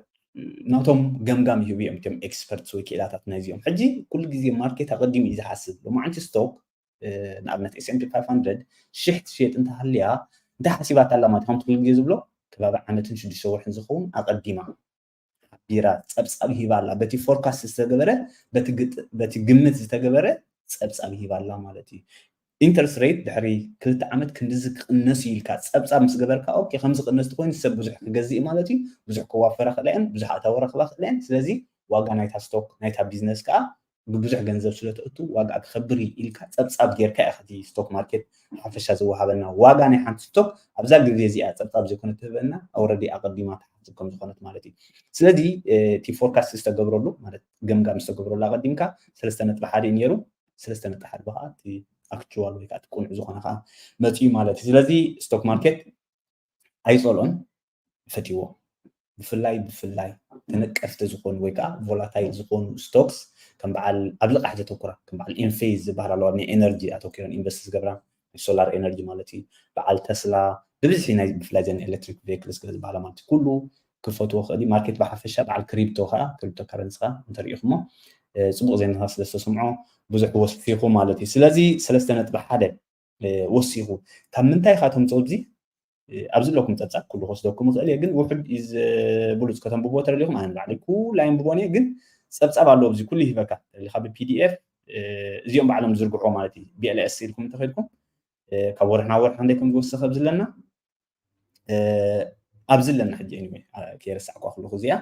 ናቶም ገምጋም ይህቡ እዮም እቶም ኤክስፐርትስ ወይ ክኢላታት ናይዚኦም ሕጂ ኩሉ ግዜ ማርኬት ኣቀዲሙ እዩ ዝሓስብ ሎማዓንቲ ስቶክ ንኣብነት S and P five hundred ሽሕ ትሽየጥ እንተሃልያ እንታይ ሓሲባታ ኣላ ማለት ከምቲ ኩሉ ግዜ ዝብሎ ከባቢ ዓመትን ሽዱሽተ ወርሕን ዝኸውን ኣቐዲማ ሓቢራ ፀብፃብ ሂባ ኣላ በቲ ፎርካስት ዝተገበረ በቲ ግምት ዝተገበረ ፀብፃብ ሂባ ኣላ ማለት እዩ። ኢንተረስት ሬት ድሕሪ ክልተ ዓመት ክንድዚ ክቕነስ እዩ ኢልካ ፀብፃብ ምስ ገበርካ ኦኬ ከምዚ ክቕነስ ተኮይኑ ሰብ ብዙሕ ክገዝእ ማለት እዩ ብዙሕ ክዋፈራ ክእላ እየን ብዙሕ ኣታዊ ረክባ ክእላ እየን ስለዚ ዋጋ ናይታ ስቶክ ናይታ ቢዝነስ ከዓ ብብዙሕ ገንዘብ ስለ ተእቱ ዋጋ ክኸብር እዩ ኢልካ ፀብፃብ ጌርካ ኢኻ እቲ ስቶክ ማርኬት ሓፈሻ ዝወሃበና ዋጋ ናይ ሓንቲ ስቶክ ኣብዛ ግዜ እዚኣ ፀብፃብ ዘይኮነ ትህበና ኣውረዲ ኣቐዲማ ትሓስብ ከም ዝኾነት ማለት እዩ ስለዚ እቲ ፎርካስት ዝተገብረሉ ማለት ገምጋም ዝተገብረሉ ኣቐዲምካ ሰለስተ ነጥቢ ሓደ እዩ ነይሩ ሰለስተ ነጥቢ ሓደ ከዓ እቲ ኣክቹዋል ወይ ከዓ እቲ ቁኑዕ ዝኾነ ከዓ መፅኡ ማለት እዩ ስለዚ ስቶክ ማርኬት ኣይፀልኦን ይፈትዎ ብፍላይ ብፍላይ ተነቀፍቲ ዝኾኑ ወይ ከዓ ቮላታይል ዝኾኑ ስቶክስ ከም በዓል ኣብ ልቃሕ ዘተኩራ ከም በዓል ኢንፌዝ ዝበሃል ኣለዋ ናይ ኤነርጂ ኣተኪረን ኢንቨስት ዝገብራ ሶላር ኤነርጂ ማለት እዩ በዓል ተስላ ብብዝሒ ናይ ብፍላይ ዘን ኤሌክትሪክ ቬክልስ ገለ ዝበሃላ ማለት ኩሉ ክፈትዎ ክእል ማርኬት ብሓፈሻ በዓል ክሪፕቶ ከዓ ክሪፕቶ ካረንሲ ከዓ እንተሪኢኹሞ ፅቡቅ ዜናታት ስለ ዝተሰምዖ ብዙሕ ወሲኹ ማለት እዩ ስለዚ ሰለስተ ነጥቢ ሓደ ወሲኹ ካብ ምንታይ ኢኻ ተምፅኦ እዚ ኣብዚ ኣለኩም ፀብፃብ ኩሉ ክወስደኩም ይኽእል እየ ግን ውሕድ ብሉፅ ከተንብቦ ተደሊኹም ኣነ ባዕለይ ኩላ የንብቦን እየ ግን ፀብፃብ ኣለዎ ኣብዚ ኩሉ ይህበካ ተደሊኻ ብፒዲኤፍ እዚኦም ባዕሎም ዝዝርግሕዎ ማለት እዩ ቢኤልኤስ ኢልኩም እንተኸድኩም ካብ ወርሒ ናብ ወርሒ ክንደይ ከም ዝወስኽ ኣብዚ ኣለና ኣብዚ ኣለና ሕጂ ኤኒወይ ከየረሳዕኳ ክልኹ እዚኣ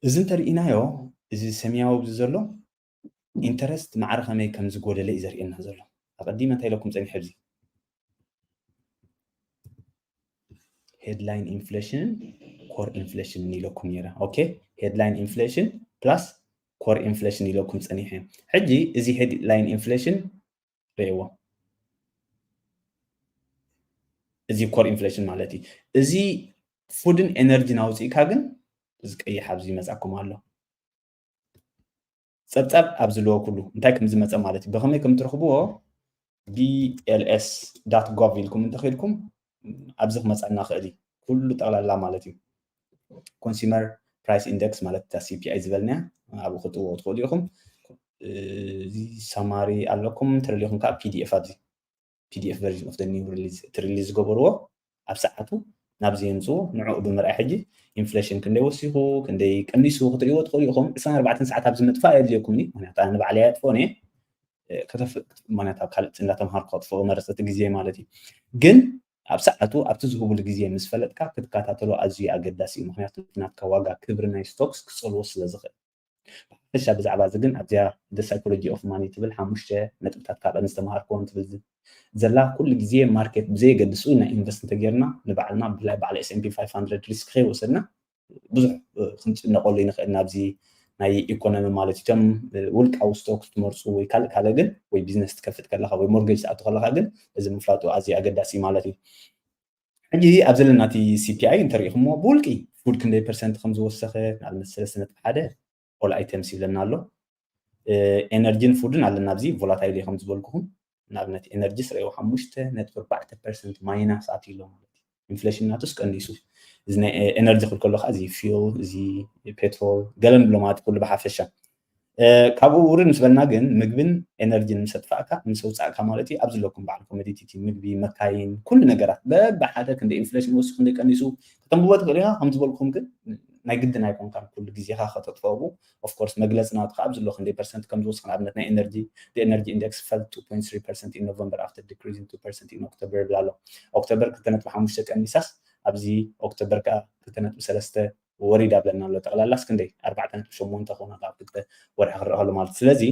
እዚ እንተርኢናዮ እዚ ሰማያዊ ኣብዚ ዘሎ interest ማዕረ ከመይ ከም ዝጎደለ እዩ ዘርእየና ዘሎ። ኣቐዲመ እንታይ ኢለኩም ጸኒሐ ኣብዚ headline inflation ን core inflation ን ኢለኩም ነይረ። okay headline inflation plus core inflation ኢለኩም ጸኒሐ። ሕጂ እዚ headline inflation ርእይዎ። እዚ core inflation ማለት እዩ። እዚ food ን energy ን ኣውፅእካ ግን እዚ ቀይሕ ኣብዚ ይመፃኩም ኣሎ። ፀብፃብ ኣብ ዝለዎ ኩሉ እንታይ ከም ዝመፀ ማለት እዩ። ብኸመይ ከም ትረኽብዎ bls.gov ኢልኩም እንተኺድኩም ኣብዚ ክመፃና ክእል እዩ። ኩሉ ጠቕላላ ማለት እዩ። consumer price index ማለት እታ C P I ዝበልናያ ኣብኡ ክትእዎ ትኽእሉ ኢኹም። እዚ summary ኣለኩም ትደልዩ ኢኹም ከዓ P D F ኣብዚ P D F version of the new release እቲ release ዝገበርዎ ኣብ ሰዓቱ ናብዚ የምፅዎ። ንዕኡ ብምርኣይ ሕጂ inflation ክንደይ ወሲኹ ክንደይ ቀኒሱ ክትርእይዎ ትኽእሉ ኢኹም። ዕስራን ኣርባዕተን ሰዓት ኣብዚ ምጥፋእ የድልየኩምኒ፣ ምክንያቱ ኣነ ንባዕለይ ኣጥፍኦን እየ። ከተፍእ ማለት ኣብ ካልእ እናተምሃርኩ ከጥፍኦ መረፅቲ ግዜ ማለት እዩ። ግን ኣብ ሰዓቱ ኣብቲ ዝህቡሉ ግዜ ምስ ፈለጥካ ክትከታተሎ ኣዝዩ ኣገዳሲ እዩ። ምክንያቱ ናትካ ዋጋ ክብሪ ናይ stocks ክፀልዎ ስለ ዝኽእል። ብሓፈሻ ብዛዕባ እዚ ግን ኣብዚኣ the psychology of money ትብል ሓሙሽተ ነጥብታት ካብአን ዝተምሃርክዎን ትብል ዘላ ኩሉ ግዜ market ብዘየገድስ ኢና invest እንተጌርና ንባዕልና ብፍላይ በዓል S and P five hundred risk ከይወሰድና ብዙሕ ክንጭነቀሉ ንኽእል ናብዚ ናይ economy ማለት እቶም ውልቃዊ stocks ትመርፁ ወይ ካልእ ካልእ ግን ወይ business ትከፍት ከለካ ወይ mortgage ትኣቱ ከለካ ግን እዚ ምፍላጡ ኣዝዩ ኣገዳሲ ማለት እዩ። ሕጂ ኣብ ዘለና እቲ C P I እንተሪኢኹምዎ ብውልቂ food ክንደይ percent ከም ዝወሰኸ ንኣብነት ሰለስተ ነጥቢ ሓደ all items ይብለና ኣሎ። energy ን food ን ኣለና ኣብዚ volatile እዩ ከም ዝበልኩኹም ንኣብነት energy ስረዮ ሓሙሽተ ነጥቢ ኣርባዕተ percent minus ኣትዩ ኣሎ ማለት እዩ። inflation ናቱስ ቀኒሱ እዚ ናይ energy ክብል ከሎ ከዓ እዚ fuel እዚ petrol ገለ ንብሎ ማለት ኩሉ ብሓፈሻ ካብኡ ውርድ ምስ በልና ግን ምግብን energy ን ምስ ኣጥፋእካ ምስ ኣውፃእካ ማለት እዩ ኣብ ዘለኩም በዓል commodity ምግቢ መካይን ኩሉ ነገራት በብሓደ ክንደ inflation ወሲኹ ክንደ ቀኒሱ ከተንብቦ ትኽእል ኢኻ ከም ዝበልኩም ግን ናይ ግድን ኣይኮንካን ኩሉ ግዜኻ ከተጥፈቡ of course መግለፂ ናቱ ከዓ ኣብ ዘሎ ክንደይ percent ከም ዝወስኽ ንኣብነት ናይ energy the energy index fell two point three percent in November after decreasing two percent in October ይብል ኣሎ። October ክልተ ነጥቢ ሓሙሽተ ቀኒሳስ ኣብዚ October ከዓ ክልተ ነጥቢ ሰለስተ ወሪዳ ብለና ኣሎ። ጠቕላላስ ክንደይ ኣርባዕተ ነጥቢ ሸሞንተ ክኾና ካብ ክልተ ወርሒ ክረአ ከሎ ማለት ስለዚ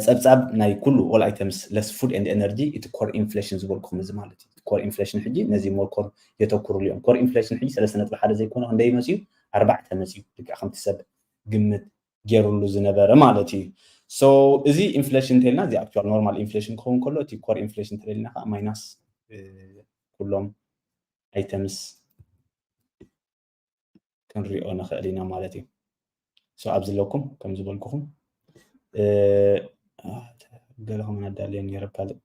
ፀብፃብ ናይ ኩሉ all items less food and energy እቲ core inflation ዝበልኩም እዚ ማለት እዩ። core inflation ሕጂ ነዚ more core የተኩሩሉ እዮም። core inflation ሕጂ ሰለስተ ነጥቢ ሓደ ዘይኮነ ክንደይ መፅዩ ኣርባዕተ መፅዩ ልክዕ ከምቲ ሰብ ግምት ገይሩሉ ዝነበረ ማለት እዩ። so እዚ inflation እንተልና እዚ actual normal inflation ክኸውን ከሎ እቲ core inflation እንተልና ከዓ minus ኩሎም items ክንሪኦ ንኽእል ኢና ማለት እዩ። so ኣብዚ ኣለኩም ከም ዝበልኩኹም ገለ ከመን ኣዳልየ ነረ ካልእ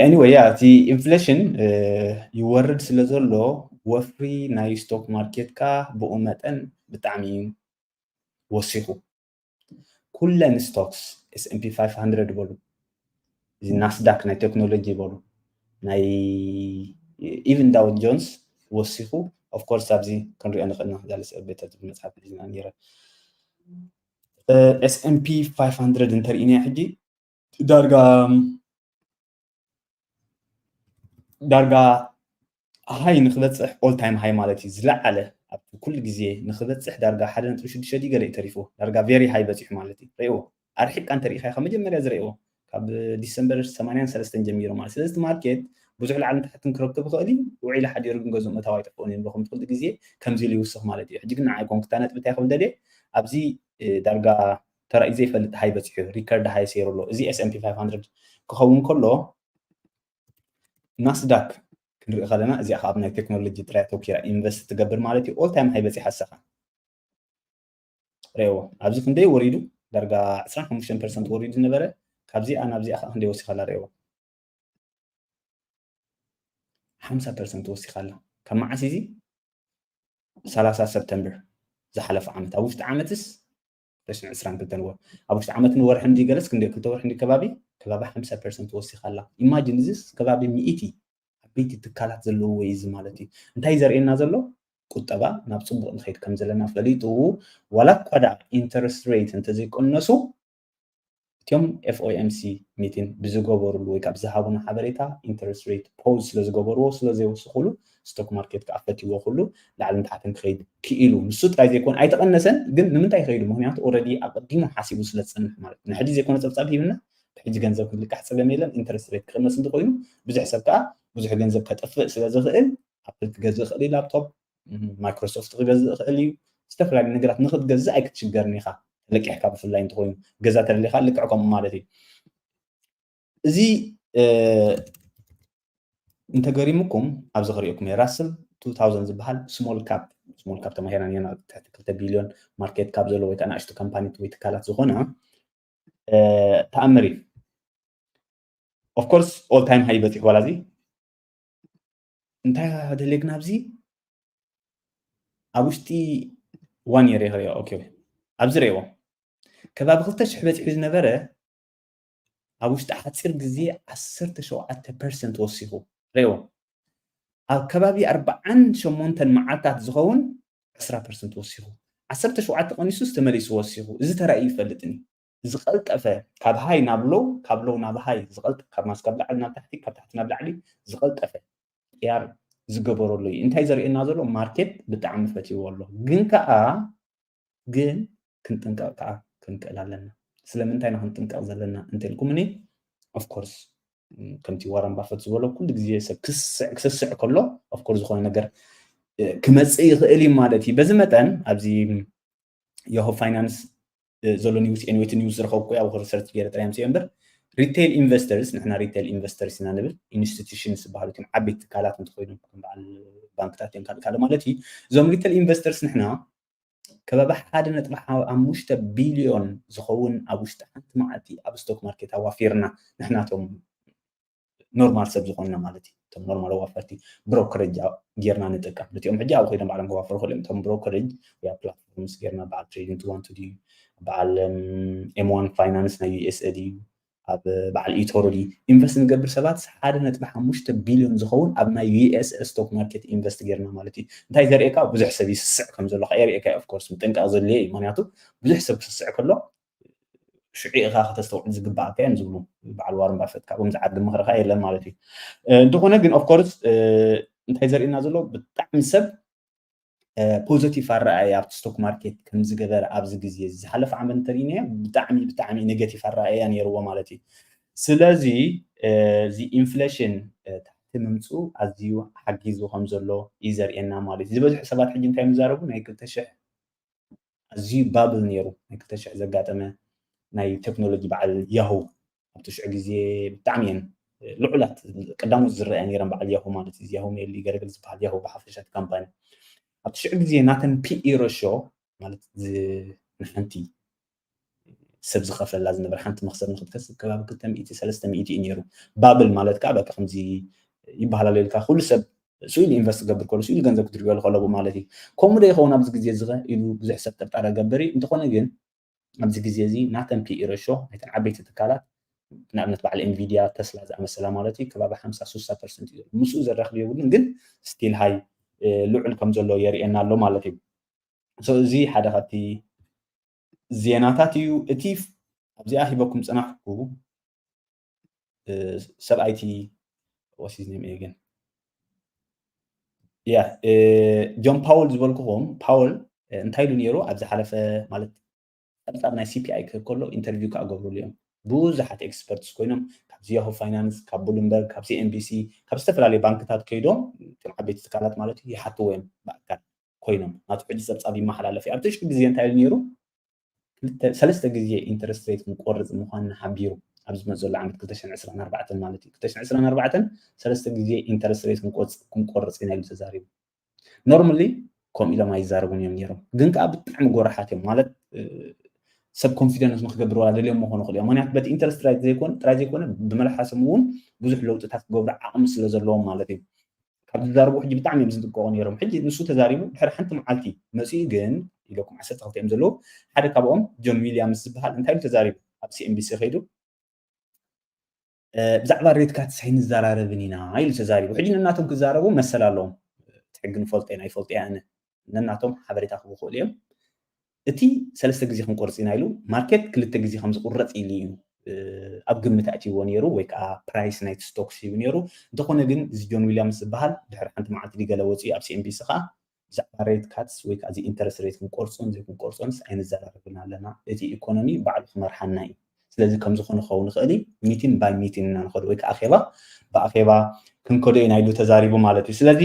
anyway yeah እቲ inflation ይወርድ ስለ ዘሎ ወፍሪ ናይ stock market ካ ብኡ መጠን ብጣዕሚ እዩ ወሲኹ። ኩለን stocks S and P five hundred በሉ እዚ Nasdaq ናይ technology በሉ ናይ even Dow Jones ወሲኹ። of course ኣብዚ ክንሪኦ ንኽእል ኢና ዛለ ሰብ ቤተ መፅሓፍ ሒዝና ነረ S and P five hundred እንተርኢናዮ ሕጂ ዳርጋ ዳርጋ high ንክበፅሕ all time high ማለት እዩ ዝለዓለ ኣብ ኩሉ ግዜ ንክበፅሕ ዳርጋ ሓደ ነጥቢ ሽዱሽተ ድዩ ገለ እዩ ተሪፍዎ ዳርጋ very high በፂሑ ማለት እዩ። ርእይዎ ኣርሒቅካ እንተሪኢካ ካብ መጀመርያ ዝርእይዎ ካብ ዲሰምበር ሰማንያን ሰለስተን ጀሚሩ ማለት ስለዚ እቲ market ብዙሕ ላዕልን ታሕትን ክረክብ ይኽእል እዩ። ውዒሉ ሓዲሩ ግን ገዝኡ ምእታው ኣይጠፍኦን እዩ ንብለኩም ትኽእሉ ግዜ ከምዚ ኢሉ ይውስኽ ማለት እዩ። ሕጂ ግን ንዓይ ኮንኩ እታ ነጥቢ እንታይ ክብል ደልየ ኣብዚ ዳርጋ ተራእዩ ዘይፈልጥ high በፂሑ record high ሰይሩ ኣሎ። እዚ S and P five hundred ክኸውን ከሎ Nasdaq ክንርኢ ከለና እዚኣ ኣብ ናይ ቴክኖሎጂ ጥራይ ኣተኪራ invest ትገብር ማለት እዩ። all time high በፂሓ ኣሰኻ ርእይዎ ኣብዚ ክንደይ ወሪዱ ዳርጋ ዕስራን ሓሙሽተን percent ወሪዱ ዝነበረ ካብዚኣ ናብዚኣ ከዓ ክንደይ ወሲኻላ ርእይዎ ሓምሳ percent ወሲኻላ። ካብ መዓስ እዚ ሰላሳ ሰፕተምበር ዝሓለፈ ዓመት ኣብ ውሽጢ ዓመትስ ተሽን ዕስራን ክልተን ወር ኣብ ውሽጢ ዓመትን ወርሕን ድዩ ገለስ ክንደይ ክልተ ወርሕን ድዩ ከባቢ ከባቢ ሓምሳ percent ወሲኻላ። imagine እዚስ ከባቢ ሚእቲ ዓበይቲ ትካላት ዘለውዎ እዩ እዚ ማለት እዩ። እንታይ ዘርእየና ዘሎ ቁጠባ ናብ ፅቡቕ ንኸይድ ከም ዘለና ፈሊጡ፣ ዋላ እኳ ደኣ interest rate እንተዘይቀነሱ፣ እቲኦም ኤፍ ኦ ኤም ሲ ሚቲን ብዝገበሩሉ ወይ ካብ ዝሃቡና ሓበሬታ፣ interest rate pause ስለ ዝገበርዎ፣ ስለ ዘይወስኹሉ፣ ስቶክ ማርኬት ከዓ ፈትይዎ ኩሉ ላዕልን ታሕትን ክኸይድ ክኢሉ። ንሱ ጥራይ ዘይኮን ኣይተቐነሰን፣ ግን ንምንታይ ይኸይዱ? ምክንያቱ ኦረዲ ኣቐዲሙ ሓሲቡ ስለ ዝፀንሕ ማለት እዩ። ንሕጂ ዘይኮነ ፀብፃብ ሂብና፣ ብሕጂ ገንዘብ ክልቃሕ ፀገም የለን። ኢንተረስት ሬት ክቕነስ እንተኮይኑ ብዙሕ ሰብ ከዓ ብዙሕ ገንዘብ ከጥፍእ ስለ ዝኽእል፣ ኣፕል ክገዝእ ይኽእል እዩ፣ ላፕቶፕ፣ ማይክሮሶፍት ክገዝእ ይኽእል እዩ። ዝተፈላለዩ ነገራት ንክትገዝእ ኣይክትሽገርን ኢኻ። ተለቂሕካ ብፍላይ እንተኮይኑ፣ ገዛ ተደሊኻ ልክዕ ከምኡ ማለት እዩ። እዚ እንተገሪሙኩም ኣብዚ ክሪኦኩም እየ። ራስል two thousand ዝበሃል ስሞል ካፕ፣ ስሞል ካፕ ተማሂርና ነርና፣ ትሕቲ ክልተ ቢልዮን ማርኬት ካፕ ዘለዎ ወይ ከዓ ንኣሽቱ ካምፓኒት ወይ ትካላት ዝኾና ተኣምር እዩ። ኦፍኮርስ ኦል ታይም ሃይ በፂሑ ዋላ እዚ እንታይ ደሌግና ኣብዚ ኣብ ውሽጢ ዋን የር ክሪኦ። ኦኬ፣ ኣብዚ ሪእዎ ከባቢ ክልተ ሽሕ በፂሑ ዝነበረ ኣብ ውሽጢ ሓፂር ግዜ ዓሰርተ ሸውዓተ ፐርሰንት ወሲኹ። ሪእዎ ኣብ ከባቢ ኣርባዓን ሸሞንተን መዓልታት ዝኸውን ዕስራ ፐርሰንት ወሲኹ። ዓሰርተ ሸውዓተ ቀኒሱስ ተመሊሱ ወሲኹ። እዚ ተራእዩ ይፈልጥን እዩ። ዝቐልጠፈ ካብ ሃይ ናብ ሎው፣ ካብ ሎው ናብ ሃይ ዝቐልጠ፣ ካብ ማስ ካብ ላዕሊ ናብ ታሕቲ፣ ካብ ታሕቲ ናብ ላዕሊ ዝቐልጠፈ ቅያር ዝገበረሉ እዩ። እንታይ ዘርእየና ዘሎ? ማርኬት ብጣዕሚ ፈትይዎ ኣሎ። ግን ከዓ ግን ክንጥንቀቕ ከዓ ክንክእል ኣለና። ስለምንታይ ኢና ክንጥንቀቕ ዘለና እንተልኩምኒ፣ ኦፍኮርስ ከምቲ ዋረን ባፈት ዝበሎ ኩሉ ግዜ ሰብ ክስስዕ ክስስዕ ከሎ ኦፍኮርስ ዝኾነ ነገር ክመፅእ ይኽእል እዩ ማለት እዩ። በዚ መጠን ኣብዚ ያሆ ፋይናንስ ዘሎ ኒውስ፣ ኤኒዌይ እቲ ኒውስ ዝረኸብኩ ኣብ ሪሰርች ገይረ ጥራይ ኣምፅኦ እምበር፣ ሪቴል ኢንቨስተርስ፣ ንሕና ሪቴል ኢንቨስተርስ ኢና ንብል፣ ኢንስቲቱሽንስ ዝበሃሉ እቶም ዓበይቲ ትካላት እንተኮይኖም ከም በዓል ባንክታት እዮም ካልእ ካልእ ማለት እዩ። እዞም ሪቴል ኢንቨስተርስ ንሕና ከባቢ ሓደ ነጥቢ ሓሙሽተ ቢልዮን ዝኸውን ኣብ ውሽጢ ሓንቲ መዓልቲ ኣብ ስቶክ ማርኬት ኣዋፊርና ንሕናቶም ኖርማል ሰብ ዝኾንና ማለት እዩ። እቶም ኖርማል ኣዋፈርቲ ብሮከሬጅ ጌርና ንጥቀም። እቲኦም ሕጂ ኣብ ኮይኖም ባዕሎም ክዋፈሩ ክእሉ እዮም። እቶም ብሮከሬጅ ወይ ኣብ ፕላትፎርምስ ጌርና በዓል ትሬዲንግ ቱ ዋን ቱ ድዩ፣ በዓል ኤም ዋን ፋይናንስ ናይ ዩ ኤስ ኤ ድዩ፣ ኣብ በዓል ኢቶሮ ድዩ ኢንቨስት ንገብር ሰባት ሓደ ነጥቢ ሓሙሽተ ቢልዮን ዝኸውን ኣብ ናይ ዩ ኤስ ኤ ስቶክ ማርኬት ኢንቨስት ጌርና ማለት እዩ። እንታይ ዘርእየካ? ብዙሕ ሰብ ይስስዕ ከም ዘሎ ከ የርእየካ። ኦፍኮርስ ምጥንቃቕ ዘድልዮ እዩ። ምክንያቱ ብዙሕ ሰብ ክስስዕ ከሎ ሽዑ ኢኻ ከተስተውዕል ዝግባኣካ እዮም ዝብሉ በዓል ዋረን ባፈት። ካብኦም ዝዓቢ ምኽሪ ኸኣ የለን ማለት እዩ። እንተኾነ ግን ኦፍኮርስ እንታይ ዘርእየና ዘሎ ብጣዕሚ ሰብ ፖዘቲቭ ኣረኣእያ ኣብቲ ስቶክ ማርኬት ከም ዝገበረ ኣብዚ ግዜ እዚ ዝሓለፈ ዓመት እንተርኢናዮ ብጣዕሚ ብጣዕሚ ኔጌቲቭ ኣረኣእያ ነይርዎ ማለት እዩ። ስለዚ እዚ ኢንፍሌሽን ታሕቲ ምምፅኡ ኣዝዩ ሓጊዙ ከም ዘሎ እዩ ዘርእየና ማለት እዩ። ዝበዝሑ ሰባት ሕጂ እንታይ እዮም ዝዛረቡ? ናይ ክልተ ሽሕ ኣዝዩ ባብል ነይሩ ናይ ክልተ ሽሕ ዘጋጠመ ናይ ቴክኖሎጂ በዓል ያሁ ኣብቲ ሽዑ ግዜ ብጣዕሚ እየን ልዑላት ቀዳሞት ዝረኣያ ነይረን በዓል ያሁ ማለት እዩ። ያሁ ሜል ገለገል ዝበሃል ያሁ ብሓፈሻ እቲ ካምፓኒ ኣብቲ ሽዑ ግዜ ናተን ፒኢ ረሾ ማለት ንሓንቲ ሰብ ዝኸፍለላ ዝነበረ ሓንቲ መክሰብ ንክትከስብ ከባቢ ክልተ ሚእቲ ሰለስተ ሚእቲ እዩ ነይሩ። ባብል ማለት ከዓ በቃ ከምዚ ይበሃላል ኢልካ ኩሉ ሰብ ስኡ ኢሉ ኢንቨስት ክገብር ከሎ ስኡ ኢሉ ገንዘብ ክድርበሉ ከሎ ማለት እዩ። ከምኡ ዶ ይኸውን ኣብዚ ግዜ እዚ ኢሉ ብዙሕ ሰብ ጥርጣረ ገብር እዩ። እንተኾነ ግን ኣብዚ ግዜ እዚ ናተን ፒኢ ረሾ ናይተን ዓበይቲ ትካላት ንኣብነት በዓል ኤንቪድያ፣ ተስላ ዝኣመሰላ ማለት እዩ ከባቢ ሓምሳ ስሳ ፐርሰንት እዩ ዘሎ። ምስኡ ዘራኽብ የብሉን ግን ስቲል ሃይ ልዑል ከም ዘሎ የርእየና ኣሎ ማለት እዩ። እዚ ሓደ ካብቲ ዜናታት እዩ። እቲ ኣብዚኣ ሂበኩም ፅናሕኩ ሰብኣይቲ ወሲዝ ኔም ግን ያ ጆን ፓወል ዝበልኩኹም ፓወል እንታይ ኢሉ ነይሩ ኣብ ዝሓለፈ ማለት ፀብፃብ ናይ ሲፒኣይ ክህብ ከሎ ኢንተርቪው ከዓ ገብሩሉ እዮም። ብዙሓት ኤክስፐርትስ ኮይኖም ካብዚ ያሁ ፋይናንስ ካብ ብሉምበርግ ካብ ሲኤንቢሲ ካብ ዝተፈላለዩ ባንክታት ከይዶም እቶም ዓበይቲ ትካላት ማለት እዩ ይሓትዎ እዮም ብኣካል ኮይኖም ናቱ ሕጂ ፀብፃብ ይመሓላለፍ እዩ። ኣብቲ ሽዑ ግዜ እንታይ ኢሉ ነይሩ? ሰለስተ ግዜ ኢንተረስት ሬት ክንቆርፅ ምኳንና ሓቢሩ ኣብ ዝመፅ ዘሎ ዓመት ክልተ ሽሕን ዕስራን ኣርባዕተን ማለት እዩ። ክልተ ሽሕን ዕስራን ኣርባዕተን ሰለስተ ግዜ ኢንተረስት ሬት ክንቆርፅ ኢና ኢሉ ተዛሪቡ። ኖርማሊ ከምኡ ኢሎም ኣይዛረቡን እዮም ነይሮም፣ ግን ከዓ ብጣዕሚ ጎራሓት እዮም ማለት ሰብ ኮንፊደንስ ንክገብር ዋላ ደልዮም ምኾኑ ክእል እዮም። ምክንያቱ በቲ ኢንተረስት ሬት ዘይኮነ ጥራይ ዘይኮነ ብመልሓሶም እውን ብዙሕ ለውጥታት ክገብሩ ዓቕሚ ስለ ዘለዎም ማለት እዩ። ካብ ዝዛረቡ ሕጂ ብጣዕሚ እዮም ዝጥቀቑ ነይሮም። ሕጂ ንሱ ተዛሪቡ ድሕሪ ሓንቲ መዓልቲ መፂኡ ግን ኢለኩም ዓሰርተ ክልተ እዮም ዘለዉ። ሓደ ካብኦም ጆን ዊልያምስ ዝበሃል እንታይ ኢሉ ተዛሪቡ? ኣብ ሲኤንቢሲ ከይዱ ብዛዕባ ሬት ካትስ ኣይንዘራረብን ኢና ኢሉ ተዛሪቡ። ሕጂ ንናቶም ክዛረቡ መሰል ኣለዎም። ሕጊ ንፈልጦ ኢና ይፈልጦ እያ ኣነ ነናቶም ሓበሬታ ክህቡ ይኽእሉ እዮም። እቲ ሰለስተ ግዜ ክንቆርፅ ኢና ኢሉ ማርኬት ክልተ ግዜ ከም ዝቁረፅ ኢሉ እዩ ኣብ ግምት ኣእትይዎ ነይሩ፣ ወይ ከዓ ፕራይስ ናይቲ ስቶክስ ሂቡ ነይሩ። እንተኾነ ግን እዚ ጆን ዊልያምስ ዝበሃል ድሕሪ ሓንቲ መዓልቲ ድገለ ወፂኡ ኣብ ሲኤንቢሲ ከዓ ብዛዕባ ሬት ካትስ ወይ ከዓ እዚ ኢንተረስት ሬት ክንቆርፆን ዘይክንቆርፆንስ ኣይንዘራረብን ኣለና፣ እቲ ኢኮኖሚ ባዕሉ ክመርሓና እዩ። ስለዚ ከም ዝኾነ ክኸውን ይኽእል እዩ፣ ሚቲን ባይ ሚቲን ኢና ንኸዶ ወይ ከዓ ኣኼባ ብኣኼባ ክንከዶ ኢና ኢሉ ተዛሪቡ ማለት እዩ። ስለዚ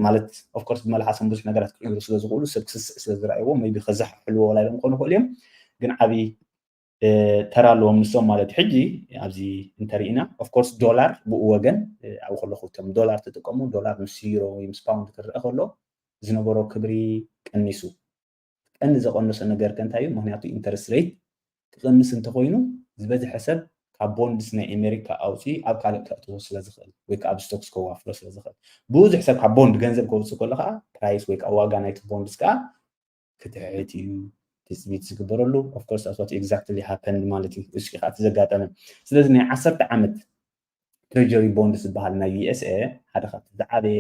ማለት ኦፍኮርስ ብመልሓሶም ብዙሕ ነገራት ክቅይሩ ስለ ዝኽእሉ ሰብ ክስስዕ ስለ ዝረኣይዎ ቢ ከዘሓሕልዎ ወላ ኢሎም ክኾኑ ይኽእሉ እዮም፣ ግን ዓብዪ ተራ ኣለዎም ንሶም ማለት እዩ። ሕጂ ኣብዚ እንተርኢና ኦፍኮርስ ዶላር ብኡ ወገን ኣብኡ ከለኹ እቶም ዶላር ትጥቀሙ ዶላር ምስ ዩሮ ወይ ምስ ፓውንድ ክረአ ከሎ ዝነበሮ ክብሪ ቀኒሱ። ቀንዲ ዘቐነሶ ነገር ከ እንታይ እዩ? ምክንያቱ ኢንተረስት ሬት ክቐንስ እንተኮይኑ ዝበዝሐ ሰብ ካብ ቦንድስ ናይ ኣሜሪካ ኣውፂኡ ኣብ ካልእ ከእትዎ ስለ ዝኽእል ወይ ከዓ ኣብ ስቶክስ ከዋፍሮ ስለ ዝኽእል ብዙሕ ሰብ ካብ ቦንድ ገንዘብ ከውፅእ ከሎ ከዓ ፕራይስ ወይ ከዓ ዋጋ ናይቲ ቦንድስ ከዓ ክትሕት እዩ ትፅቢት ዝግበረሉ። Of course that's what exactly happened ማለት እዩ። እሱ ከዓ እቲ ዘጋጠመ። ስለዚ ናይ ዓሰርተ ዓመት ትሬጀሪ ቦንድ ዝበሃል ናይ ዩኤስኤ ሓደ ካብቲ ዝዓበየ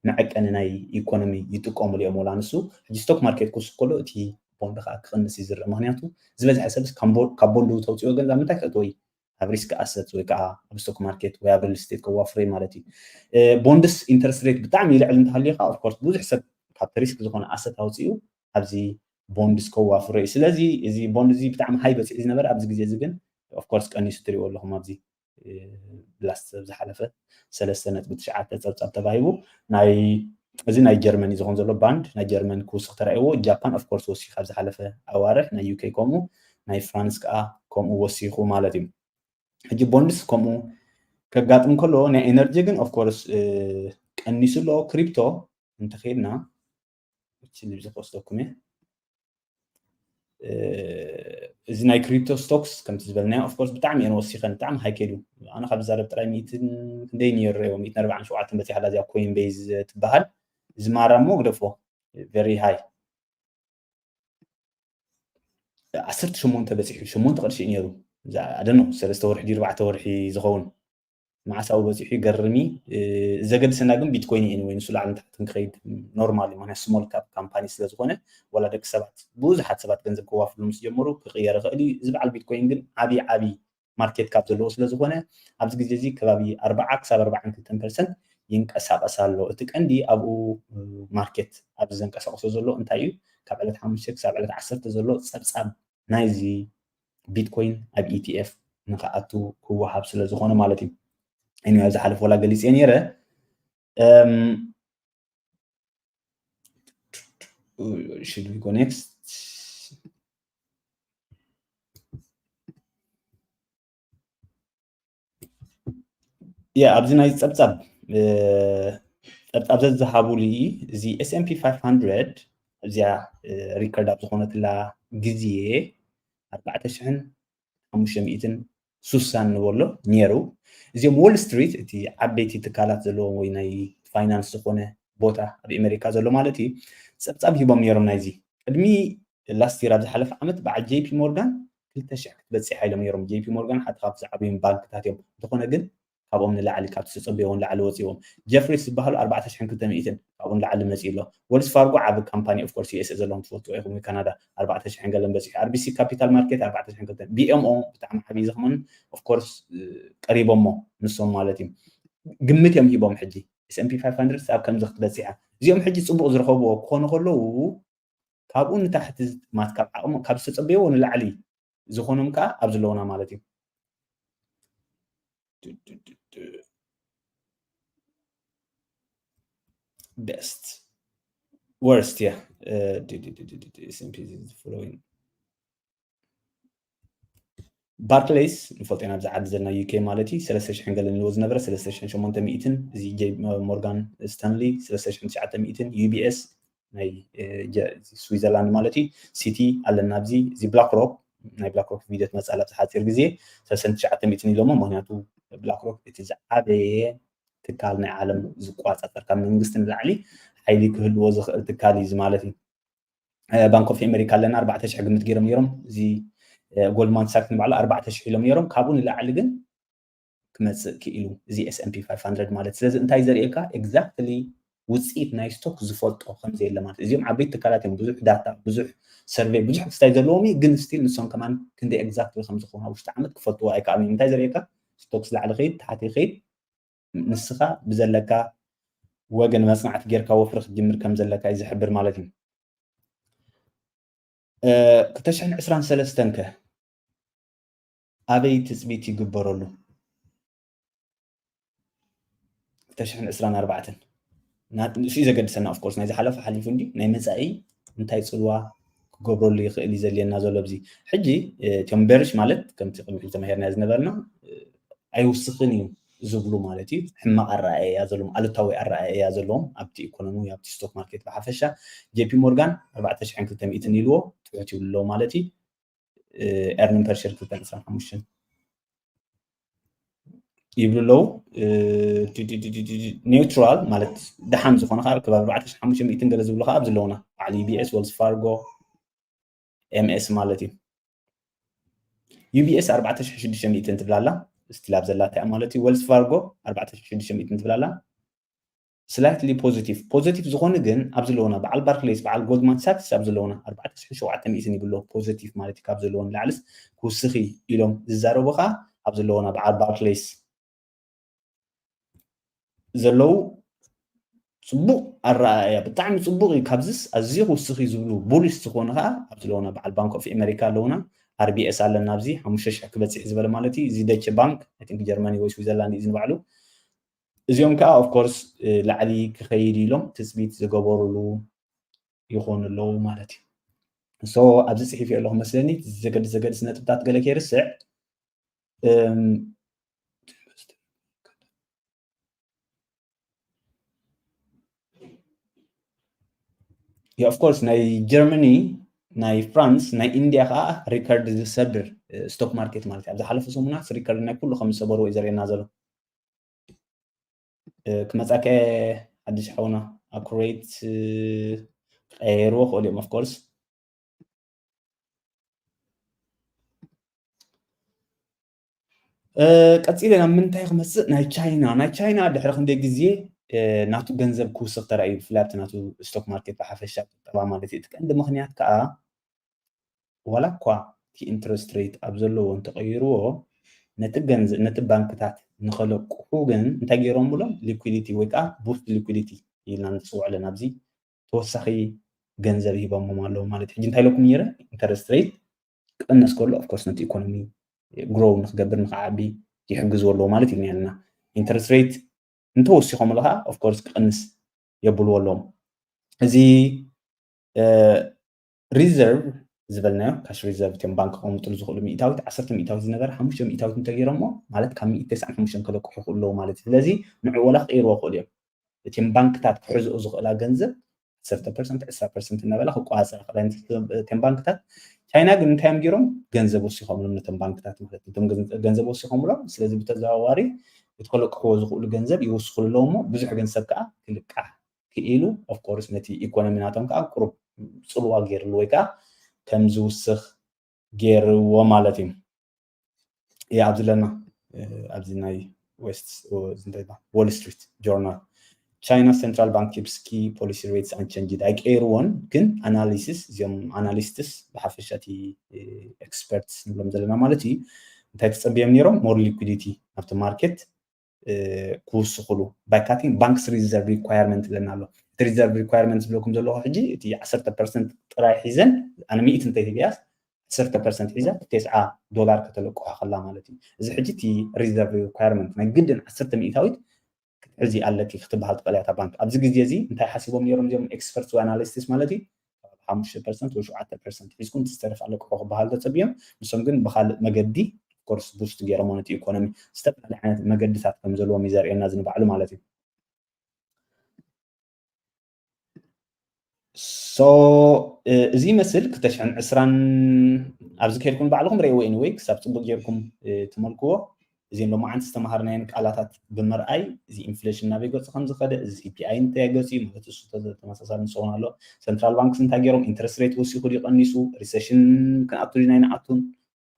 መዐቀኒ ናይ ኢኮኖሚ ይጥቀሙሉ እዮም። ወላ ንሱ ሕጂ ስቶክ ማርኬት ክውስክ ከሎ እቲ ቦንድ ከዓ ክቕንስ እዩ ዝረአ። ምክንያቱ ዝበዝሐ ሰብስ ካብ ቦንድ ተውፅኦ ገንዘብ ምንታይ ክእትዎ እዩ? ኣብ ሪስክ ኣሰት ወይ ከዓ ኣብ ስቶክ ማርኬት ወይ ኣብ ሪል ስቴት ከዋፍሮ እዩ ማለት እዩ። ቦንድስ ኢንተረስት ሬት ብጣዕሚ ይልዕል እንተሃልዩ ከዓ ኦፍኮርስ ብዙሕ ሰብ ካብቲ ሪስክ ዝኾነ ኣሰት ኣውፅኡ ኣብዚ ቦንድስ ከዋፍሮ እዩ። ስለዚ እዚ ቦንድ እዚ ብጣዕሚ ሃይ በፂሑ ዝነበረ ኣብዚ ግዜ እዚ ግን ኦፍኮርስ ቀኒሱ ትሪእዎ ኣለኹም ኣብዚ ላስት ኣብ ዝሓለፈ ሰለስተ ነጥቢ ትሽዓተ ፀብፃብ ተባሂቡ ናይ እዚ ናይ ጀርመን እዩ ዝኾን ዘሎ ባንድ ናይ ጀርመን ክውስኽ ተራእይዎ። ጃፓን ኦፍኮርስ ወሲኹ ኣብ ዝሓለፈ ኣዋርሕ ናይ ዩኬ ከምኡ ናይ ፍራንስ ከዓ ከምኡ ወሲኹ ማለት እዩ። ሕጂ ቦንድስ ከምኡ ከጋጥም ከሎ ናይ ኤነርጂ ግን ኦፍኮርስ ቀኒሱ ኣሎ። ክሪፕቶ እንተኸይድና እዚ ክወስደኩም እየ። እዚ ናይ ክሪፕቶ ስቶክስ ከምቲ ዝበልናዮ ኦፍኮርስ ብጣዕሚ እየን ወሲኸን ብጣዕሚ ሃይ ከይዱ ኣነ ካብ ዝዛረብ ጥራይ ሚእትን ክንደይ ነይሩ ሬዎ ሚእትን ኣርባዓን ሸውዓተን በፂሓ ላ እዚኣ ኮይን ቤዝ ትበሃል። እዚ ማራ እሞ ግደፎ ቨሪ ሃይ ዓሰርተ ሸሞንተ በፂሑ ሸሞንተ ቅርሺ እዩ ነይሩ። ኣደኖ ሰለስተ ወርሒ ድዩ ኣርባዕተ ወርሒ ዝኸውን መዓሳዊ በፂሑ ይገርም እዩ። ዘገድሰና ግን ቢትኮይን እዩ ወይ ንሱ ላዕሊ ንታሕትን ክኸይድ ኖርማል እዩ። ምክንያት ስሞል ካፕ ካምፓኒ ስለዝኾነ ዋላ ደቂ ሰባት ብዙሓት ሰባት ገንዘብ ከዋፍሉ ምስ ጀመሩ ክቕየር ይኽእል እዩ። እዚ በዓል ቢትኮይን ግን ዓብዪ ዓብዪ ማርኬት ካፕ ዘለዎ ስለዝኾነ ኣብዚ ግዜ እዚ ከባቢ ኣርባዓ ክሳብ ኣርባዓን ክልተን ፐርሰንት ይንቀሳቐስ ኣሎ። እቲ ቀንዲ ኣብኡ ማርኬት ኣብዚ ዘንቀሳቕሶ ዘሎ እንታይ እዩ? ካብ ዕለት ሓሙሽተ ክሳብ ዕለት ዓሰርተ ዘሎ ፀብፃብ ናይዚ ቢትኮይን ኣብ ኢቲኤፍ ንክኣቱ ክወሃብ ስለ ዝኾነ ማለት እዩ። እኒ ኣብ ዝሓለፈ ወላ ገሊፀ ነይረ። Should we go next? ያ ኣብዚ ናይ ፀብፃብ ፀብፃብ ዘዝሃቡሉ እዚ S&P five hundred እዚኣ ሪከርድ ኣብ ዝኾነትላ ግዜ ኣርባዕተ ሽሕን ሓሙሽተ ሚእትን ሱሳን ንበሎ ነይሩ። እዚኦም ዎል ስትሪት እቲ ዓበይቲ ትካላት ዘለዎም ወይ ናይ ፋይናንስ ዝኾነ ቦታ ኣብ ኣሜሪካ ዘሎ ማለት እዩ ፀብፃብ ሂቦም ነይሮም ናይዚ ቅድሚ ላስት ይር ኣብ ዝሓለፈ ዓመት በዓል ጄፒ ሞርጋን ክልተ ሽሕ ክትበፅሕ ኢሎም ነይሮም። ጄፒ ሞርጋን ሓደ ካብ ዝዓበዮም ባንክታት እዮም። እንተኾነ ግን ካብኦም ንላዕሊ ካብቲ ዝተፀበዮ ንላዕሊ ወፂዎም። ጀፍሪስ ዝበሃሉ ኣርባዕተ ሽሕን ክልተ ሚእትን ካብኡ ንላዕሊ መፂኡ ኣሎ። ወልስ ፋርጎ ዓቢ ካምፓኒ ኦፍኮርስ ዩኤስኤ ዘለዎም ትፈልጡ ኢኹም ወይ ካናዳ ኣርባዕተ ሽሕን ገለን በፂሑ። ኣርቢሲ ካፒታል ማርኬት ኣርባዕተ ሽሕን ክልተ ቢኤምኦ ብጣዕሚ ዓብዪ ዝኽመን ኦፍኮርስ ቀሪቦሞ ንሶም ማለት እዩ። ግምት እዮም ሂቦም ሕጂ S&P five hundred ኣብ ከምዚ ክትበፅሕ እያ። እዚኦም ሕጂ ፅቡቕ ዝረኸብዎ ክኾኑ ከለዉ ካብኡ ንታሕቲ ማት ካብ ዓቕሞ ካብ ዝተፀበይዎ ንላዕሊ ዝኾኖም ከዓ ኣብ ዘለውና ማለት እዩ። Best worst yeah S&P following ባርክሌይስ ንፈልጦ ኢና ኣብዚ ዓዲ ዘለና ዩኬ ማለት እዩ ሰለስተ ሽሕን ገለን ንዎ ዝነበረ ሰለስተ ሽሕን ሸሞንተ ሚእትን እዚ ጄ ሞርጋን ስታንሊ ሰለስተ ሽሕን ትሽዓተ ሚእትን ዩቢኤስ ናይ ስዊዘርላንድ ማለት እዩ ሲቲ ኣለና ኣብዚ እዚ ብላክ ሮክ ናይ ብላክ ሮክ ቪድዮ ትመፅእ ኣላ ኣብዚ ሓፂር ግዜ ሰለስተ ሽሕን ትሽዓተ ሚእትን ኢሎሞ ምክንያቱ ብላክ ሮክ እቲ ዝዓበየ ትካል ናይ ዓለም ዝቆፃፀር ካብ መንግስቲ ንላዕሊ ሓይሊ ክህልዎ ዝኽእል ትካል እዩ ማለት እዩ። ባንክ ኦፍ ኣሜሪካ ኣለና ኣርባዕተ ሽሕ ግምት ገይሮም ነይሮም እዚ ጎልድማን ሳክስ ንባዕሉ ኣርባዕተ ሽሕ ኢሎም ነይሮም ካብኡ ንላዕሊ ግን ክመፅእ ክኢሉ እዚ S&P five hundred ማለት ስለዚ እንታይ ዘርእየካ exactly ውፅኢት ናይ ስቶክ ዝፈልጦ ከምዘየለ ማለት እዩ። እዚኦም ዓበይቲ ትካላት እዮም፣ ብዙሕ ዳታ፣ ብዙሕ ሰርቬይ፣ ብዙሕ ክስታይ ዘለዎም እዩ። ግን ስቲል ንሶም ከማን ክንደይ ኤግዛክትሊ ከምዝኾኑ ኣብ ውሽጢ ዓመት ክፈልጥዎ ኣይከኣሉን እዮም። እንታይ ዘርእየካ? ስቶክስ ላዕሊ ከይድ፣ ታሕቲ ከይድ፣ ንስኻ ብዘለካ ወገን መፅናዕቲ ጌርካ ወፍሪ ክትጅምር ከም ዘለካ እዩ ዝሕብር ማለት እዩ። ክልተ ሽሕን ዕስራን ሰለስተን ከ ኣበይ ትፅቢት ይግበረሉ? ክልተ ሽሕን ዕስራን ኣርባዕተን ንሱ እዩ ዘገድሰና። ኦፍኮርስ ናይ ዝሓለፈ ሓሊፉ እንዲ ናይ መፃኢ እንታይ ፅልዋ ክገብረሉ ይኽእል እዩ ዘልየና ዘሎ ኣብዚ ሕጂ። እቶም ቤርሽ ማለት ከምቲ ቅድሚ ሕጂ ተማሂርና ዝነበርና ኣይውስኽን እዩ ዝብሉ ማለት እዩ። ሕማቕ ኣረኣእያ ዘለዎም፣ ኣሉታዊ ኣረኣእያ ዘለዎም ኣብቲ ኢኮኖሚ፣ ኣብቲ ስቶክ ማርኬት ብሓፈሻ። ጄፒ ሞርጋን ኣርባዕተ ሽሕን ክልተ ሚእትን ኢልዎ ትሑት ይብሉ ኣለዉ ማለት እዩ። ኤርኒንግ ፐር ሼር ክልተ ዕስራን ሓሙሽተን ይብሉ ኣለዉ። ኒውትራል ማለት ደሓን ዝኾነ ከዓ ርክብ ኣርባዕተ ሽሕን ሓሙሽተ ሚእትን ገለ ዝብሉ ከዓ ኣብዚ ኣለዉና። ባዕሉ ዩቢኤስ፣ ወልስ ፋርጎ፣ ኤምኤስ ማለት እዩ። ዩቢኤስ ኣርባዕተ ሽሕን ሽዱሽተ ሚእትን ትብል ኣላ። ስቲል ኣብ ዘላታ እያ ማለት እዩ። ወልስ ፋርጎ ኣርባዕተ ሽሕን ሽዱሽተ ሚእትን ትብል ኣላ። ስላይትሊ ፖዚቲቭ ፖዚቲቭ ዝኾኑ ግን ኣብ ዘለውና በዓል ባርክሌስ፣ በዓል ጎልድማን ሳክስ ኣብ ዘለውና ኣርባዕተ ሽሕን ሸውዓተ ሚእትን ይብሎ። ፖዚቲቭ ማለት እዩ። ካብ ዘለዎም ላዕልስ ክውስኺ ኢሎም ዝዛረቡ ከዓ ኣብ ዘለውና በዓል ባርክሌስ ዘለዉ ፅቡቕ ኣረኣእያ፣ ብጣዕሚ ፅቡቕ እዩ። ካብዚስ ኣዝዩ ክውስኽ እዩ ዝብሉ ቡሊሽ ዝኾኑ ከዓ ኣብ ዘለውና በዓል ባንክ ኦፍ ኣሜሪካ ኣለውና፣ ኣርቢኤስ ኣለና ኣብዚ ሓሙሽተ ሽሕ ክበፅሕ ዝበለ ማለት እዩ። እዚ ደቸ ባንክ፣ ኣይ ቲንክ ጀርመኒ ወይ ስዊዘርላንድ እዩ ንባዕሉ። እዚኦም ከዓ ኦፍኮርስ ላዕሊ ክኸይድ ኢሎም ትፅቢት ዝገበሩሉ ይኾኑ ኣለዉ ማለት እዩ። ሶ ኣብዚ ፅሒፍ ኣለኹ መስለኒ። ዘገድስ ዘገድስ ነጥብታት ገለ ከይርስዕ፣ እም፣ ኦፍኮርስ ናይ ጀርመኒ፣ ናይ ፍራንስ፣ ናይ ኢንዲያ ከዓ ሪከርድ ዝሰብር ስቶክ ማርኬት ማለት እዩ። ኣብ ዝሓለፉ ሰሙናት ሪከርድ ናይ ኩሉ ከም ዝሰበሩ እዩ ዘርእየና ዘሎ። ክመፃከ ሓድሽ ሓውና ኣኩሬት ክቀየርዎ ክእሉ እዮም። ኦፍኮርስ ቀፂለ ናብ ምንታይ ክመፅእ፣ ናይ ቻይና። ናይ ቻይና ድሕሪ ክንደይ ግዜ ናቱ ገንዘብ ክውስኽ ተራእዩ፣ ብፍላይ ኣብቲ ናቱ ስቶክ ማርኬት ብሓፈሻ ቁጠባ ማለት እዩ። እቲ ቀንዲ ምክንያት ከዓ ዋላ እኳ እቲ ኢንትረስት ሬት ኣብ ዘለዎ እንተቐይርዎ፣ ነቲ ገንዘብ፣ ነቲ ባንክታት ንኸለቅሑ ግን እንታይ ገይሮም ብሎም? ሊኩዊዲቲ ወይ ከዓ ቡስት ሊኩዊዲቲ ኢልና ንፅውዖ ኣለና። ኣብዚ ተወሳኺ ገንዘብ ሂቦሞም ኣለዉ ማለት እዩ። ሕጂ እንታይ ኢለኩም ነይረ? ኢንተረስት ሬት ክቕነስ ከሎ ኦፍኮርስ ነቲ ኢኮኖሚ ግሮው ንክገብር ንክዓቢ ይሕግዝዎ ኣለዉ ማለት እዩ ነርና። ኢንተረስት ሬት እንተወሲኾምሉ ከዓ ኦፍኮርስ ክቕንስ የብልዎ ኣለዎም። እዚ ሪዘርቭ ዝበልናዮ ካሽ ሪዘርቭ እቶም ባንክ ከቐምጥሉ ዝኽእሉ ሚእታዊት፣ ዓሰርተ ሚእታዊት ዝነበረ ሓሙሽተ ሚእታዊት እንተገይሮሞ ማለት ካብ ሚእቲ ተስዓን ሓሙሽተን ከለቅሑ ይኽእሉ ኣለዉ ማለት እዩ። ስለዚ ንዕኡ ወላ ክቕይርዎ ይኽእሉ እዮም። እቶም ባንክታት ክሕዝኦ ዝኽእላ ገንዘብ ዓሰርተ ፐርሰንት ዕስራ ፐርሰንት እናበላ ክቆፃፀራ ክኽእላ እየን። እቶም ባንክታት ቻይና ግን እንታይ እዮም ገይሮም? ገንዘብ ወሲኾምሎም ነቶም ባንክታት ማለት እቶም ገንዘብ ወሲኾምሎም። ስለዚ ብተዘዋዋሪ እቲ ከለቅሕዎ ዝኽእሉ ገንዘብ ይውስኽሉ ኣለዉ እሞ ብዙሕ ገንዘብ ከዓ ክልቃሕ ክኢሉ። ኦፍኮርስ ነቲ ኢኮኖሚ ናቶም ከዓ ቁሩብ ፅልዋ ገይርሉ ወይ ከዓ ከም ዝውስኽ ገይርዎ ማለት እዩ። ያ ኣብዚ ኣለና ኣብዚ ናይ ዌስት፣ እንታይ ወል ስትሪት ጆርናል፣ China central bank keeps key policy rates unchanged። ኣይቀይርዎን፣ ግን ኣናሊሲስ እዚኦም ኣናሊስትስ ብሓፈሻ እቲ ኤክስፐርትስ ንብሎም ዘለና ማለት እዩ እንታይ ተፀቢዮም ነይሮም? ሞር ሊኩዲቲ ናብቲ ማርኬት ክውስኽሉ by cutting banks reserve requirement ዝብለና ኣሎ። እቲ ሪዘርቭ ሪኳየርመንት ዝብለኩም ዘለኹ ሕጂ እቲ ዓሰርተ ፐርሰንት ጥራይ ሒዘን ኣነ ሚእቲ እንተይህብያስ ዓሰርተ ፐርሰንት ሒዛ ተስዓ ዶላር ከተለቅሖ ከላ ማለት እዩ። እዚ ሕጂ እቲ ሪዘርቭ ሪኳየርመንት ናይ ግድን ዓሰርተ ሚእታዊት ክትሕዚ ኣለኪ ክትበሃል ትኽእል እያ እታ ባንክ። ኣብዚ ግዜ እዚ እንታይ ሓሲቦም ነይሮም እዚኦም ኤክስፐርትስ ወይ ኣናሊስትስ ማለት እዩ? ካብ ሓሙሽተ ፐርሰንት ወይ ሸውዓተ ፐርሰንት ሒዝኩም እቲ ዝተረፈ ኣለቅሖ ክበሃል ተፀቢዮም። ንሶም ግን ብካልእ መገዲ ኦፍኮርስ ቡስት ገይሮም ነቲ ኢኮኖሚ ዝተፈላለዩ ዓይነት መገድታት ከም ዘለዎም እዩ ዘርእየና እዚ ንባዕሉ ማለት እዩ። ሶ እዚ ይመስል ክልተ ሽሕን ዕስራን ኣብዚ ከይድኩም ባዕልኹም ርእይዎ። ኤኒወይ ክሳብ ፅቡቅ ጌርኩም ትመልክዎ። እዚን ሎማዓንቲ ዝተምሃርናየን ቃላታት ብምርኣይ እዚ ኢንፍሌሽን ናበይ ገፁ ከም ዝኸደ፣ እዚ ሲፒኣይ እንታይ ገፁ እዩ ማለት እሱ ተመሳሳሊ ንፅውን ኣሎ። ሰንትራል ባንክስ እንታይ ገይሮም? ኢንትረስት ሬት ወሲኹ ድዩ ቀኒሱ? ሪሴሽን ክንኣቱ ዲና ኣይንኣቱን?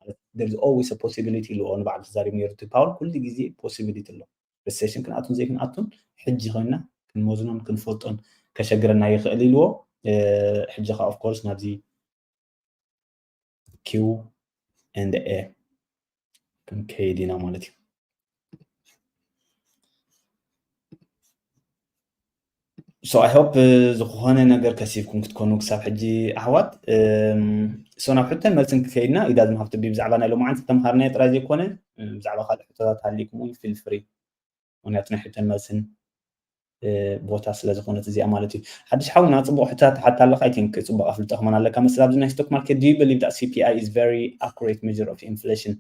ማለት there is always a possibility ኢልዎ ንባዕሉ ተዛሪቡ ነይሩ እቲ ፓወር። ኩሉ ግዜ ፖሲቢሊቲ ኣሎ። ሪሴሽን ክንኣቱን ዘይክንኣቱን ሕጂ ኮይና ክንመዝኖን ክንፈልጦን ከሸግረና ይኽእል ኢልዎ። ሕጂ ከዓ of course ናብዚ Q and A ክንከይድ ኢና ማለት እዩ። So I hope ዝኾነ ነገር ከሲብኩም ክትኮኑ ክሳብ ሕጂ ኣሕዋት። So ናብ ሕቶን መልስን ክከይድና ኢዳ ዝምሃብትቢ ብዛዕባ ናይ ሎማዓንቲ ዝተምሃርናዮ ጥራይ ዘይኮነ ብዛዕባ ካልእ ሕቶታት ሃሊኩም እውን feel free። ምክንያቱ ናይ ሕቶን መልስን ቦታ ስለ ዝኾነት እዚኣ ማለት እዩ። ሓድሽ ሓውና ጽቡቕ ሕቶታት ትሓታ ኣለካ። I think ጽቡቕ ኣፍልጦ ከማን ኣለካ መስል ኣብዚ ናይ stock market። Do you believe that C P I is very accurate measure of inflation?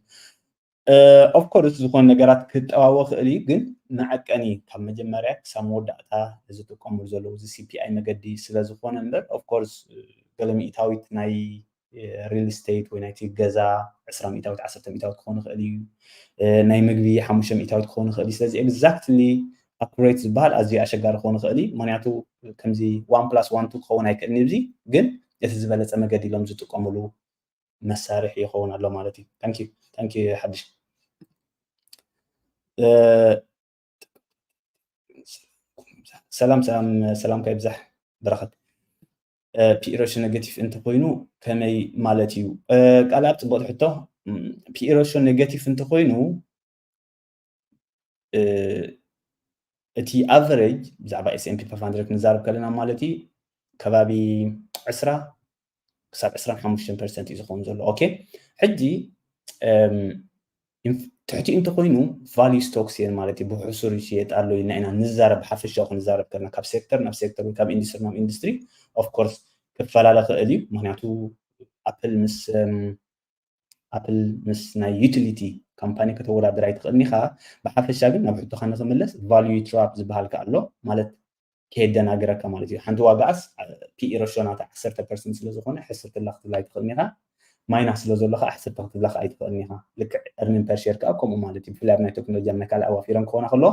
Of course ዝኾነ ነገራት ክጠዋወ ክእል እዩ፣ ግን መዐቀኒ ካብ መጀመርያ ክሳብ መወዳእታ ዝጥቀምሉ ዘለዉ እዚ C P I መገዲ ስለ ዝኾነ እምበር of course ገለ ሚእታዊት ናይ real estate ወይ ናይቲ ገዛ ዕስራ ሚእታዊት ዓሰርተ ሚእታዊት ክኾን ይኽእል እዩ። ናይ ምግቢ ሓሙሽተ ሚእታዊት ክኾን ይኽእል እዩ። ስለዚ exactly accurate ዝበሃል ኣዝዩ ኣሸጋሪ ክኾን ይኽእል እዩ። ምክንያቱ ከምዚ one plus one two ክኸውን ኣይክእልን እዩ። እዚ ግን እቲ ዝበለፀ መገዲ ኢሎም ዝጥቀምሉ መሳርሒ ይኸውን ኣሎ ማለት እዩ። Thank you ሓድሽ ሰላም ሰላም ሰላምካ ይብዛሕ በረኸት። P E ratio negative እንተኮይኑ ከመይ ማለት እዩ? ቃል ኣብ ፅቡቅ ሕቶ። P E ratio negative እንተኮይኑ እቲ average ብዛዕባ S and P five hundred ክንዛረብ ከለና ማለት እዩ ከባቢ ዕስራ ክሳብ ዕስራን ሓሙሽተን ፐርሰንት እዩ ዝኸውን ዘሎ። ኦኬ ሕጂ ትሕቲ እንተኮይኑ value stocks እየን ማለት እዩ። ብሕሱር ይሽየጥ ኣሎ ኢልና ኢና ንዛረብ፣ ሓፈሻዊ ክንዛረብ ከለና ካብ ሴክተር ናብ ሴክተር ወይ ካብ ኢንዱስትሪ ናብ ኢንዱስትሪ of course ክፈላለ ክእል እዩ። ምክንያቱ ኣፕል ምስ ኣፕል ምስ ናይ ዩቲሊቲ ካምፓኒ ከተወዳድር ኣይትኽእልን ኢኻ። ብሓፈሻ ግን ናብ ሕቶኻ ንክምለስ value trap ዝበሃል ከ ኣሎ ማለት ከየደናግረካ ማለት እዩ። ሓንቲ ዋጋኣስ P E ratio ናታ ዓሰርተ ፐርሰንት ስለ ዝኾነ ሕስር ትብላ ክትብላ ኣይትኽእልን ኢኻ። ማይናስ ስለ ዘሎ ከዓ ሕስር ክትብላ ከዓ ኣይትኽእልን ኢኻ። ልክዕ earning per share ከዓ ከምኡ ማለት እዩ። ብፍላይ ኣብ ናይ ቴክኖሎጂ ኣብ ናይ ካልእ ኣዋፊረን ክኾና ከለዋ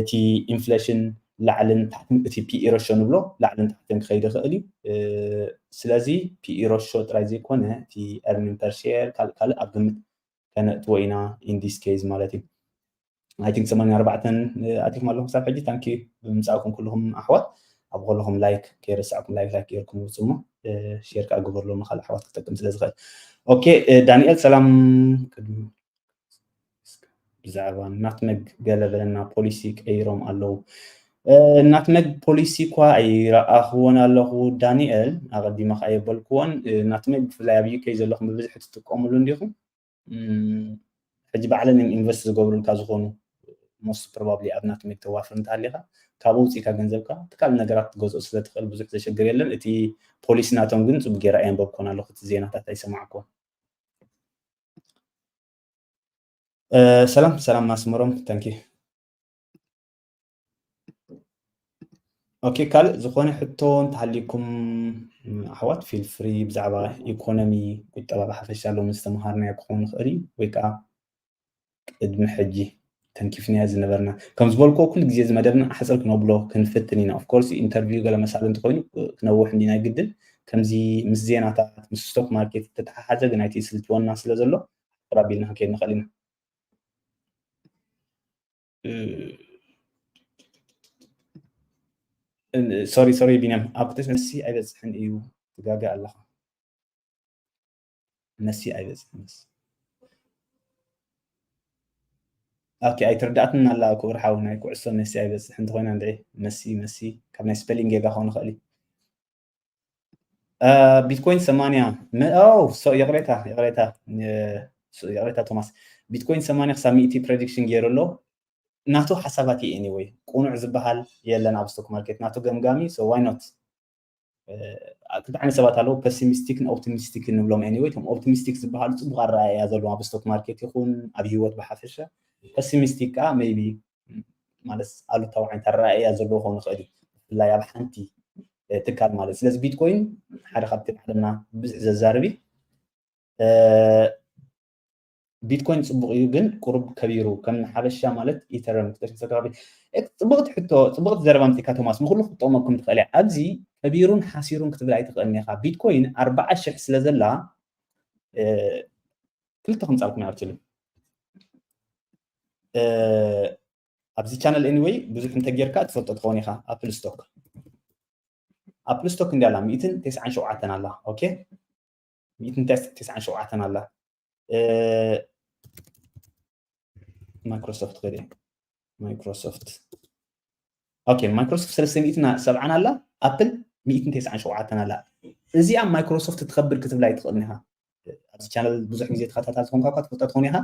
እቲ ኢንፍሌሽን ላዕልን ታሕትን እቲ P E ratio ንብሎ ላዕልን ታሕትን ክኸይድ ይኽእል እዩ። ስለዚ P E ratio ጥራይ ዘይኮነ እቲ earning per share ካልእ ካልእ ኣብ ግምት ከነእትዎ ኢና in this case ማለት እዩ። I think ሰማንያ ኣርባዕተን ኣቲኹም ኣለኹም ክሳብ ሕጂ። Thank you ብምምፃእኩም ኩልኹም ኣሕዋት። ኣብ ኩልኹም like ከይረሳዕኩም like like ጌርኩም ውፁ እሞ share ከዓ ግበርሎም ንካልእ ኣሕዋት ክጠቅም ስለ ዝኽእል። ኦኬ ዳንኤል ሰላም። ቅድሚ ብዛዕባ ናትመግ ገለ በለና ፖሊሲ ቀይሮም ኣለዉ። ናትመግ ፖሊሲ እኳ ኣይረኣኽዎን ኣለኹ ዳንኤል፣ ኣቐዲመ ከዓ የበልክዎን። ናትመግ ብፍላይ ኣብ UK ዘለኹም ብብዝሒ ትጥቀምሉ እንዲኹም። ሕጂ ባዕለን እዮም ኢንቨስት ዝገብሩልካ ዝኾኑ most probably ኣብ ናትመግ ተዋፍር እንተሃሊኻ ካብኡ ውፅኢካ ገንዘብካ ትካል ነገራት ትገዝኦ ስለ ትኽእል ብዙሕ ዘሸግር የለን። እቲ ፖሊሲ ናቶም ግን ፅቡቅ ገይረ ኣየንበብኮን ኣለኹ፣ እቲ ዜናታት ኣይሰማዕኮን። ሰላም ሰላም ኣስመሮም። Thank you። ኦኬ ካልእ ዝኾነ ሕቶ እንተሃሊኩም ኣሕዋት feel free ብዛዕባ ኢኮኖሚ ቁጠባ ብሓፈሻ ሎሚ ዝተምሃርናዮ ክኸውን ይኽእል እዩ ወይ ከዓ ቅድሚ ሕጂ ተንኪፍናዮ ዝነበርና ከም ዝበልኩዎ ኩሉ ግዜ እዚ መደብና ኣሕፅር ክነብሎ ክንፍትን ኢና። Of course interview ገለ መሳሊ እንተኮይኑ ክነውሕ እንዲና ይግድን። ከምዚ ምስ ዜናታት ምስ stock market ዝተተሓሓዘ ግን ኣይትስልችወና ስለ ዘሎ ኣሕፅር ኣቢልና ክንከይድ ንኽእል ኢና። ሶሪ ሶሪ ቢንያም ኣብ ክልተ ሽሕ መሲ ኣይበፅሕን እዩ ትጋገ ኣለኻ። መሲ ኣይበፅሕን መሲ ኦኬ ኣይትርዳእትን ኣላ ክቡር ሓው ናይ ኩዕሶ መሲ ኣይበፅሕ እንተኮይና እንድዒ መሲ መሲ ካብ ናይ ስፔሊንግ ጌጋ ክኸውን ይኽእል እዩ። ቢትኮይን ሰማንያ ይቅሬታ ይቅሬታ ይቅሬታ ቶማስ ቢትኮይን ሰማንያ ክሳብ ሚእቲ ፕሬዲክሽን ገይሩ ኣሎ። ናቱ ሓሳባት እዩ anyway ቁኑዕ ዝበሃል የለን ኣብ ስቶክ ማርኬት ናቱ ገምጋሚ so why not ክልተ ዓይነት ሰባት ኣለዉ ፐሲሚስቲክ ን ኦፕቲሚስቲክ ንብሎም anyway እቶም ኦፕቲሚስቲክ ዝበሃሉ ፅቡቅ ኣረኣእያ ዘለዎም ኣብ ስቶክ ማርኬት ይኹን ኣብ ህይወት ብሓፈሻ ፐሲሚስቲክ ከዓ maybe ማለት ኣሉታዊ ዓይነት ኣረኣእያ ዘለዎ ክኸውን ይኽእል እዩ ብፍላይ ኣብ ሓንቲ ትካል ማለት ስለዚ ቢትኮይን ሓደ ካብቲ ዓለምና ብብዝሒ ዘዛርብ እዩ ቢትኮይን ፅቡቅ እዩ ግን ቁሩብ ከቢሩ ከም ንሓበሻ ማለት ኢተረም ክትርሰካቢ ፅቡቅቲ ሕቶ ፅቡቅቲ ዘረባ ምፅካ ቶማስ ንኩሉ ክትጠቅመኩም ትኽእል እያ ኣብዚ ከቢሩን ሓሲሩን ክትብል ኣይትኽእልን ኢኻ ቢትኮይን ኣርባዓ ሽሕ ስለ ዘላ ክልተ ከምፃልኩም እያ ኣክቹሊ ኣብዚ ቻነል anyway ብዙሕ እንተጌርካ ትፈልጦ ትኸውን ኢኻ። ኣፕል ስቶክ ኣፕል ስቶክ እንዲያ ኣላ ሚእትን ተስዓን ሸውዓተን ኣላ። ኦኬ፣ ሚእትን ተስዓን ሸውዓተን ኣላ። ማይክሮሶፍት ከደ ማይክሮሶፍት ኦኬ፣ ማይክሮሶፍት ሰለስተ ሚእትን ሰብዓን ኣላ፣ ኣፕል ሚእትን ተስዓን ሸውዓተን ኣላ። እዚኣ ማይክሮሶፍት ትኸብር ክትብላ ኣይትኽእልን ኢኻ። ኣብዚ ቻነል ብዙሕ ግዜ ተኸታታሊ ዝኾንካ እኳ ትፈልጣ ትኾን ኢኻ።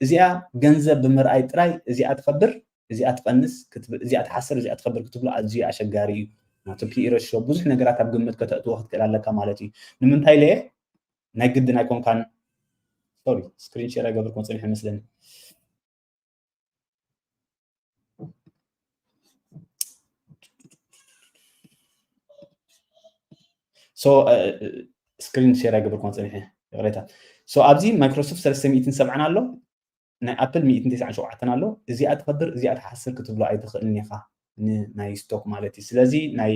እዚኣ ገንዘብ ብምርኣይ ጥራይ እዚኣ ትኸብር፣ እዚኣ ትቐንስ፣ ክትብ- እዚኣ ትሓስር፣ እዚኣ ትኸብር ክትብሎ ኣዝዩ ኣሸጋሪ እዩ። ናቱ ፒኢ ረሾ ብዙሕ ነገራት ኣብ ግምት ከተእትዎ ክትክእል ኣለካ ማለት እዩ። ንምንታይ ለየ ናይ ግድን ኣይኮንካን። ሶሪ፣ ስክሪን ሼር ኣይገበርኩን ጽኒሐ መስለኒ። ሶ ስክሪን ሼር ኣይገበርኩን ጽኒሐ፣ ይቕሬታ። ሶ ኣብዚ ማይክሮሶፍት ሰለስተ ሚእትን ሰብዓን ኣሎ፣ ናይ ኣፕል ሚእትን ተስዓን ሸውዓተን ኣሎ። እዚኣ ትኸብር፣ እዚኣ ትሓስር ክትብሎ ኣይትኽእልን ኢኻ፣ ንናይ ስቶክ ማለት እዩ። ስለዚ ናይ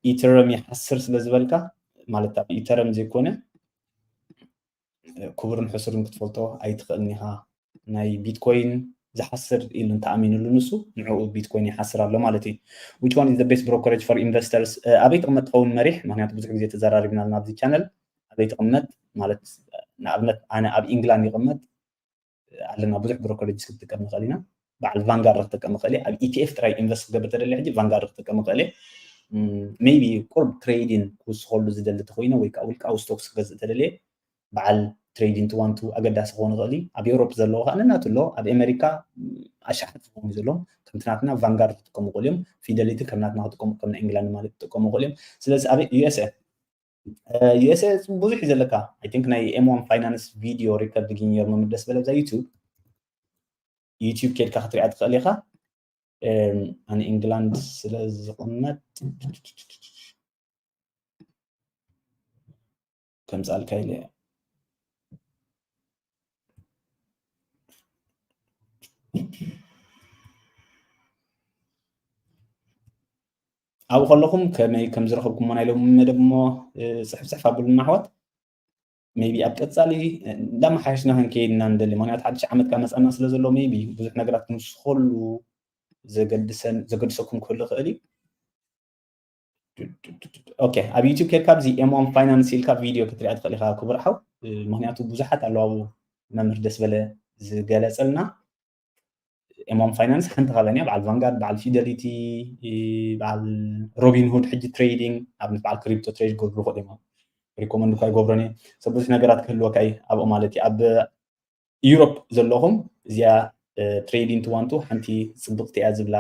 ኢተረም ይሓስር ስለ ዝበልካ፣ ማለት ኣብ ኢተረም ዘይኮነ ክቡርን ሕሱርን ክትፈልጦ ኣይትኽእልን ኢኻ። ናይ ቢትኮይን ዝሓስር ኢሉ እንተኣሚንሉ ንሱ ንዕኡ ቢትኮይን ይሓስር ኣሎ ማለት እዩ። Which one is the best brokerage for investors? ኣበይ ትቕመጥ ትኸውን መሪሕ? ምክንያቱ ብዙሕ ግዜ ተዘራሪብና ኣብዚ ቻነል። ኣበይ ትቕመጥ ማለት ንኣብነት ኣነ ኣብ ኢንግላንድ ይቕመጥ ኣለና፣ ብዙሕ ብሮከሬጅ ክትጥቀም ንኽእል ኢና። በዓል ቫንጋርድ ክጥቀም ይኽእል እየ። ኣብ ኢቲኤፍ ጥራይ ኢንቨስት ክገብር ተደልየ ሕጂ ቫንጋርድ ክጥቀም ይኽእል እየ። ሜይቢ ቁርብ ትሬዲን ክውስኸሉ ዝደሊ ተኮይነ ወይ ከዓ ውልቃዊ ስቶክስ ክገዝእ ተደልየ በዓል ትሬዲን ትዋንቱ ኣገዳሲ ክኾን ይኽእል እዩ። ኣብ ኤውሮፕ ዘለዎ ከዓ ነናቱ ኣሎ። ኣብ ኣሜሪካ ኣሻሓት ዝኾኑ ዘለዎም ከምቲ ናትና ቫንጋርድ ክጥቀሙ ይኽእሉ እዮም። ፊደሊቲ ከም ናትና ክጥቀሙ ከም ናይ ኢንግላንድ ማለት ክጥቀሙ ይኽእሉ እዮም። ስለዚ ኣብ ዩኤስኤ ዩኤስኤ ብዙሕ እዩ ዘለካ። I think ናይ ኤም ዋን ፋይናንስ ቪድዮ ሪከርድ ግኝር መምደስ በለ ብዛ ዩቱብ ዩቱብ ኬድካ ክትሪኣ ትኽእል ኢኻ። ኣነ ኢንግላንድ ስለ ዝቕመጥ ከምፃልካ ኢለ ኣብኡ ከለኹም ከመይ ከም ዝረኸብኩሞ ናይ ሎሚ መደብ እሞ ፅሕፍ ፅሕፍ ኣብሉና ኣሕዋት። ሜቢ ኣብ ቀፃሊ እንዳመሓየሽና ክንከይድ ኢና ንደሊ። ምክንያቱ ሓድሽ ዓመት ካብ መፃና ስለ ዘሎ ሜቢ ብዙሕ ነገራት ክንውስኸሉ ዘገድሰን ዘገድሰኩም ክህሉ ይኽእል እዩ። ኦኬ፣ ኣብ ዩቲብ ከድካ ኣብዚ ኤም ዋን ፋይናንስ ኢልካ ቪድዮ ክትሪኣ ትኽእል ኢኻ ክቡር ሓው። ምክንያቱ ብዙሓት ኣለዉ ኣብኡ መምህር ደስ በለ ዝገለፀልና። ኤም ዋን ፋይናንስ ሓንቲ ካባን እያ፣ በዓል ቫንጋርድ፣ በዓል ፊደሊቲ፣ በዓል ሮቢን ሁድ ሕጂ ትሬዲንግ ኣብነት በዓል ክሪፕቶ ትሬድ ክገብሩ ይኽእሉ እዮም። ሪኮመንድ እኳ ይገብሮን እየ። ሰብ ብዙሕ ነገራት ክህልወካ እዩ ኣብኡ ማለት እዩ። ኣብ ዩሮፕ ዘለኹም እዚኣ ትሬዲንግ ትዋንቱ ሓንቲ ፅብቕቲ እያ ዝብላ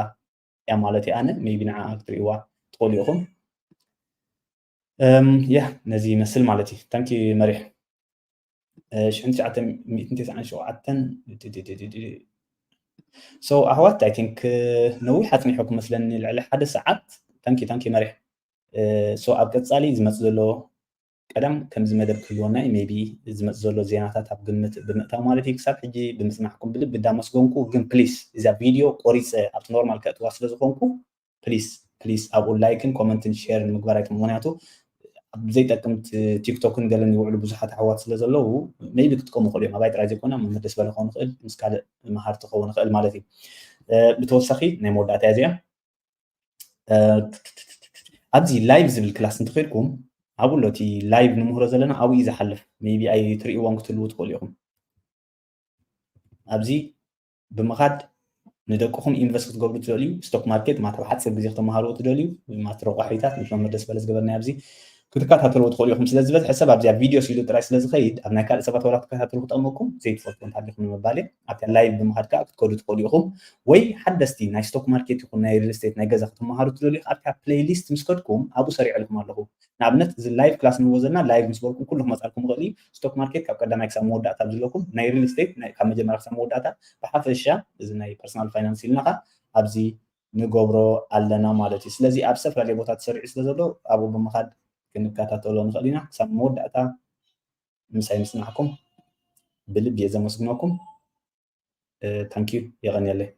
እያ ማለት እየ። ኣነ ሜቢ ንዓ ክትሪእዋ ትኽእሉ ኢኹም። ያ ነዚ ይመስል ማለት እዩ። ታንኪ መሪሕ ሽሕን ትሽዓተ ሚእትን ተስዓን ሸውዓተን። ሶ ኣሕዋት ኣይ ቲንክ ነዊሕ ኣፅኒሑ ክመስለኒ ልዕሊ ሓደ ሰዓት። ታንኪ ታንኪ መሪሕ። ሶ ኣብ ቀፃሊ ዝመፅ ዘሎ ቀደም ከምዚ መደብ ክህልወና እዩ። ሜቢ ዝመፅ ዘሎ ዜናታት ኣብ ግምት ብምእታው ማለት እዩ። ክሳብ ሕጂ ብምፅናሕኩም ብልቢ እንዳመስገንኩ፣ ግን ፕሊስ እዛ ቪድዮ ቆሪፀ ኣብቲ ኖርማል ከእትዋ ስለ ዝኾንኩ ፕሊስ ፕሊስ ኣብኡ ላይክን ኮመንትን ሼርን ምግባር ኣይትም። ምክንያቱ ኣብ ዘይጠቅም ቲክቶክን ገለን ይውዕሉ ብዙሓት ኣሕዋት ስለ ዘለዉ ሜቢ ክትቀሙ ይኽእሉ እዮም። ኣባይ ጥራይ ዘይኮነ መምህር ደስ በለ ክኸውን ይኽእል፣ ምስ ካልእ መሃርቲ ክኸውን ይኽእል ማለት እዩ። ብተወሳኺ ናይ መወዳእታ እያ እዚኣ። ኣብዚ ላይቭ ዝብል ክላስ እንተኸድኩም ኣብኡ ኣሎ እቲ ላይቭ ንምህሮ ዘለና ኣብኡ እዩ ዝሓልፍ። ሜቢ ኣይትርእይዎም ክትህልዉ ትኽእሉ ኢኹም። ኣብዚ ብምኻድ ንደቅኹም ኢንቨስት ክትገብሩ ትደልዩ፣ ስቶክ ማርኬት ማት ኣብ ሓፂር ግዜ ክተመሃርዎ ትደልዩ፣ ማት ረቋሒታት ምስ መምህር ደስ በለ ዝገበርናዮ ኣብዚ ክትከታተልዎ ትኽእሉ ኢኹም። ስለ ዝበዝሐ ሰብ ኣብዚኣ ቪድዮ ስኢሉ ጥራይ ስለ ዝኸይድ ኣብ ናይ ካልእ ሰባት ዋላ ክትከታተሉ ክጠቕመኩም ዘይትፈልጡ እንተሃሊኹም ንምባል እየ። ኣብታ ላይቭ ብምኻድ ከዓ ክትከዱ ትኽእሉ ኢኹም። ወይ ሓደስቲ ናይ ስቶክ ማርኬት ይኹን ናይ ሪል ስቴት ናይ ገዛ ክትመሃሩ ትደልዩ ኣብታ ፕሌይሊስት ምስ ከድኩም ኣብኡ ሰሪዐልኩም ኣለኹ። ንኣብነት እዚ ላይቭ ክላስ ንብዎ ዘለና ላይቭ ምስ በልኩም ኩሉ ክመፃልኩም ይኽእል እዩ። ስቶክ ማርኬት ካብ ቀዳማይ ክሳብ መወዳእታ ኣብ ዝለኩም ናይ ሪል ስቴት ካብ መጀመርያ ክሳብ መወዳእታ ብሓፈሻ እዚ ናይ ፐርሰናል ፋይናንስ ኢልና ኸ ኣብዚ ንገብሮ ኣለና ማለት እዩ። ስለዚ ኣብ ዝተፈላለየ ቦታ ተሰሪዑ ስለ ዘሎ ኣብኡ ብምኻድ ክንከታተሎ ንኽእል ኢና። ክሳብ መወዳእታ ምሳይ ምስማዕኩም ብልቢ እየ ዘመስግነኩም። ታንኪዩ፣ የቐንየለይ።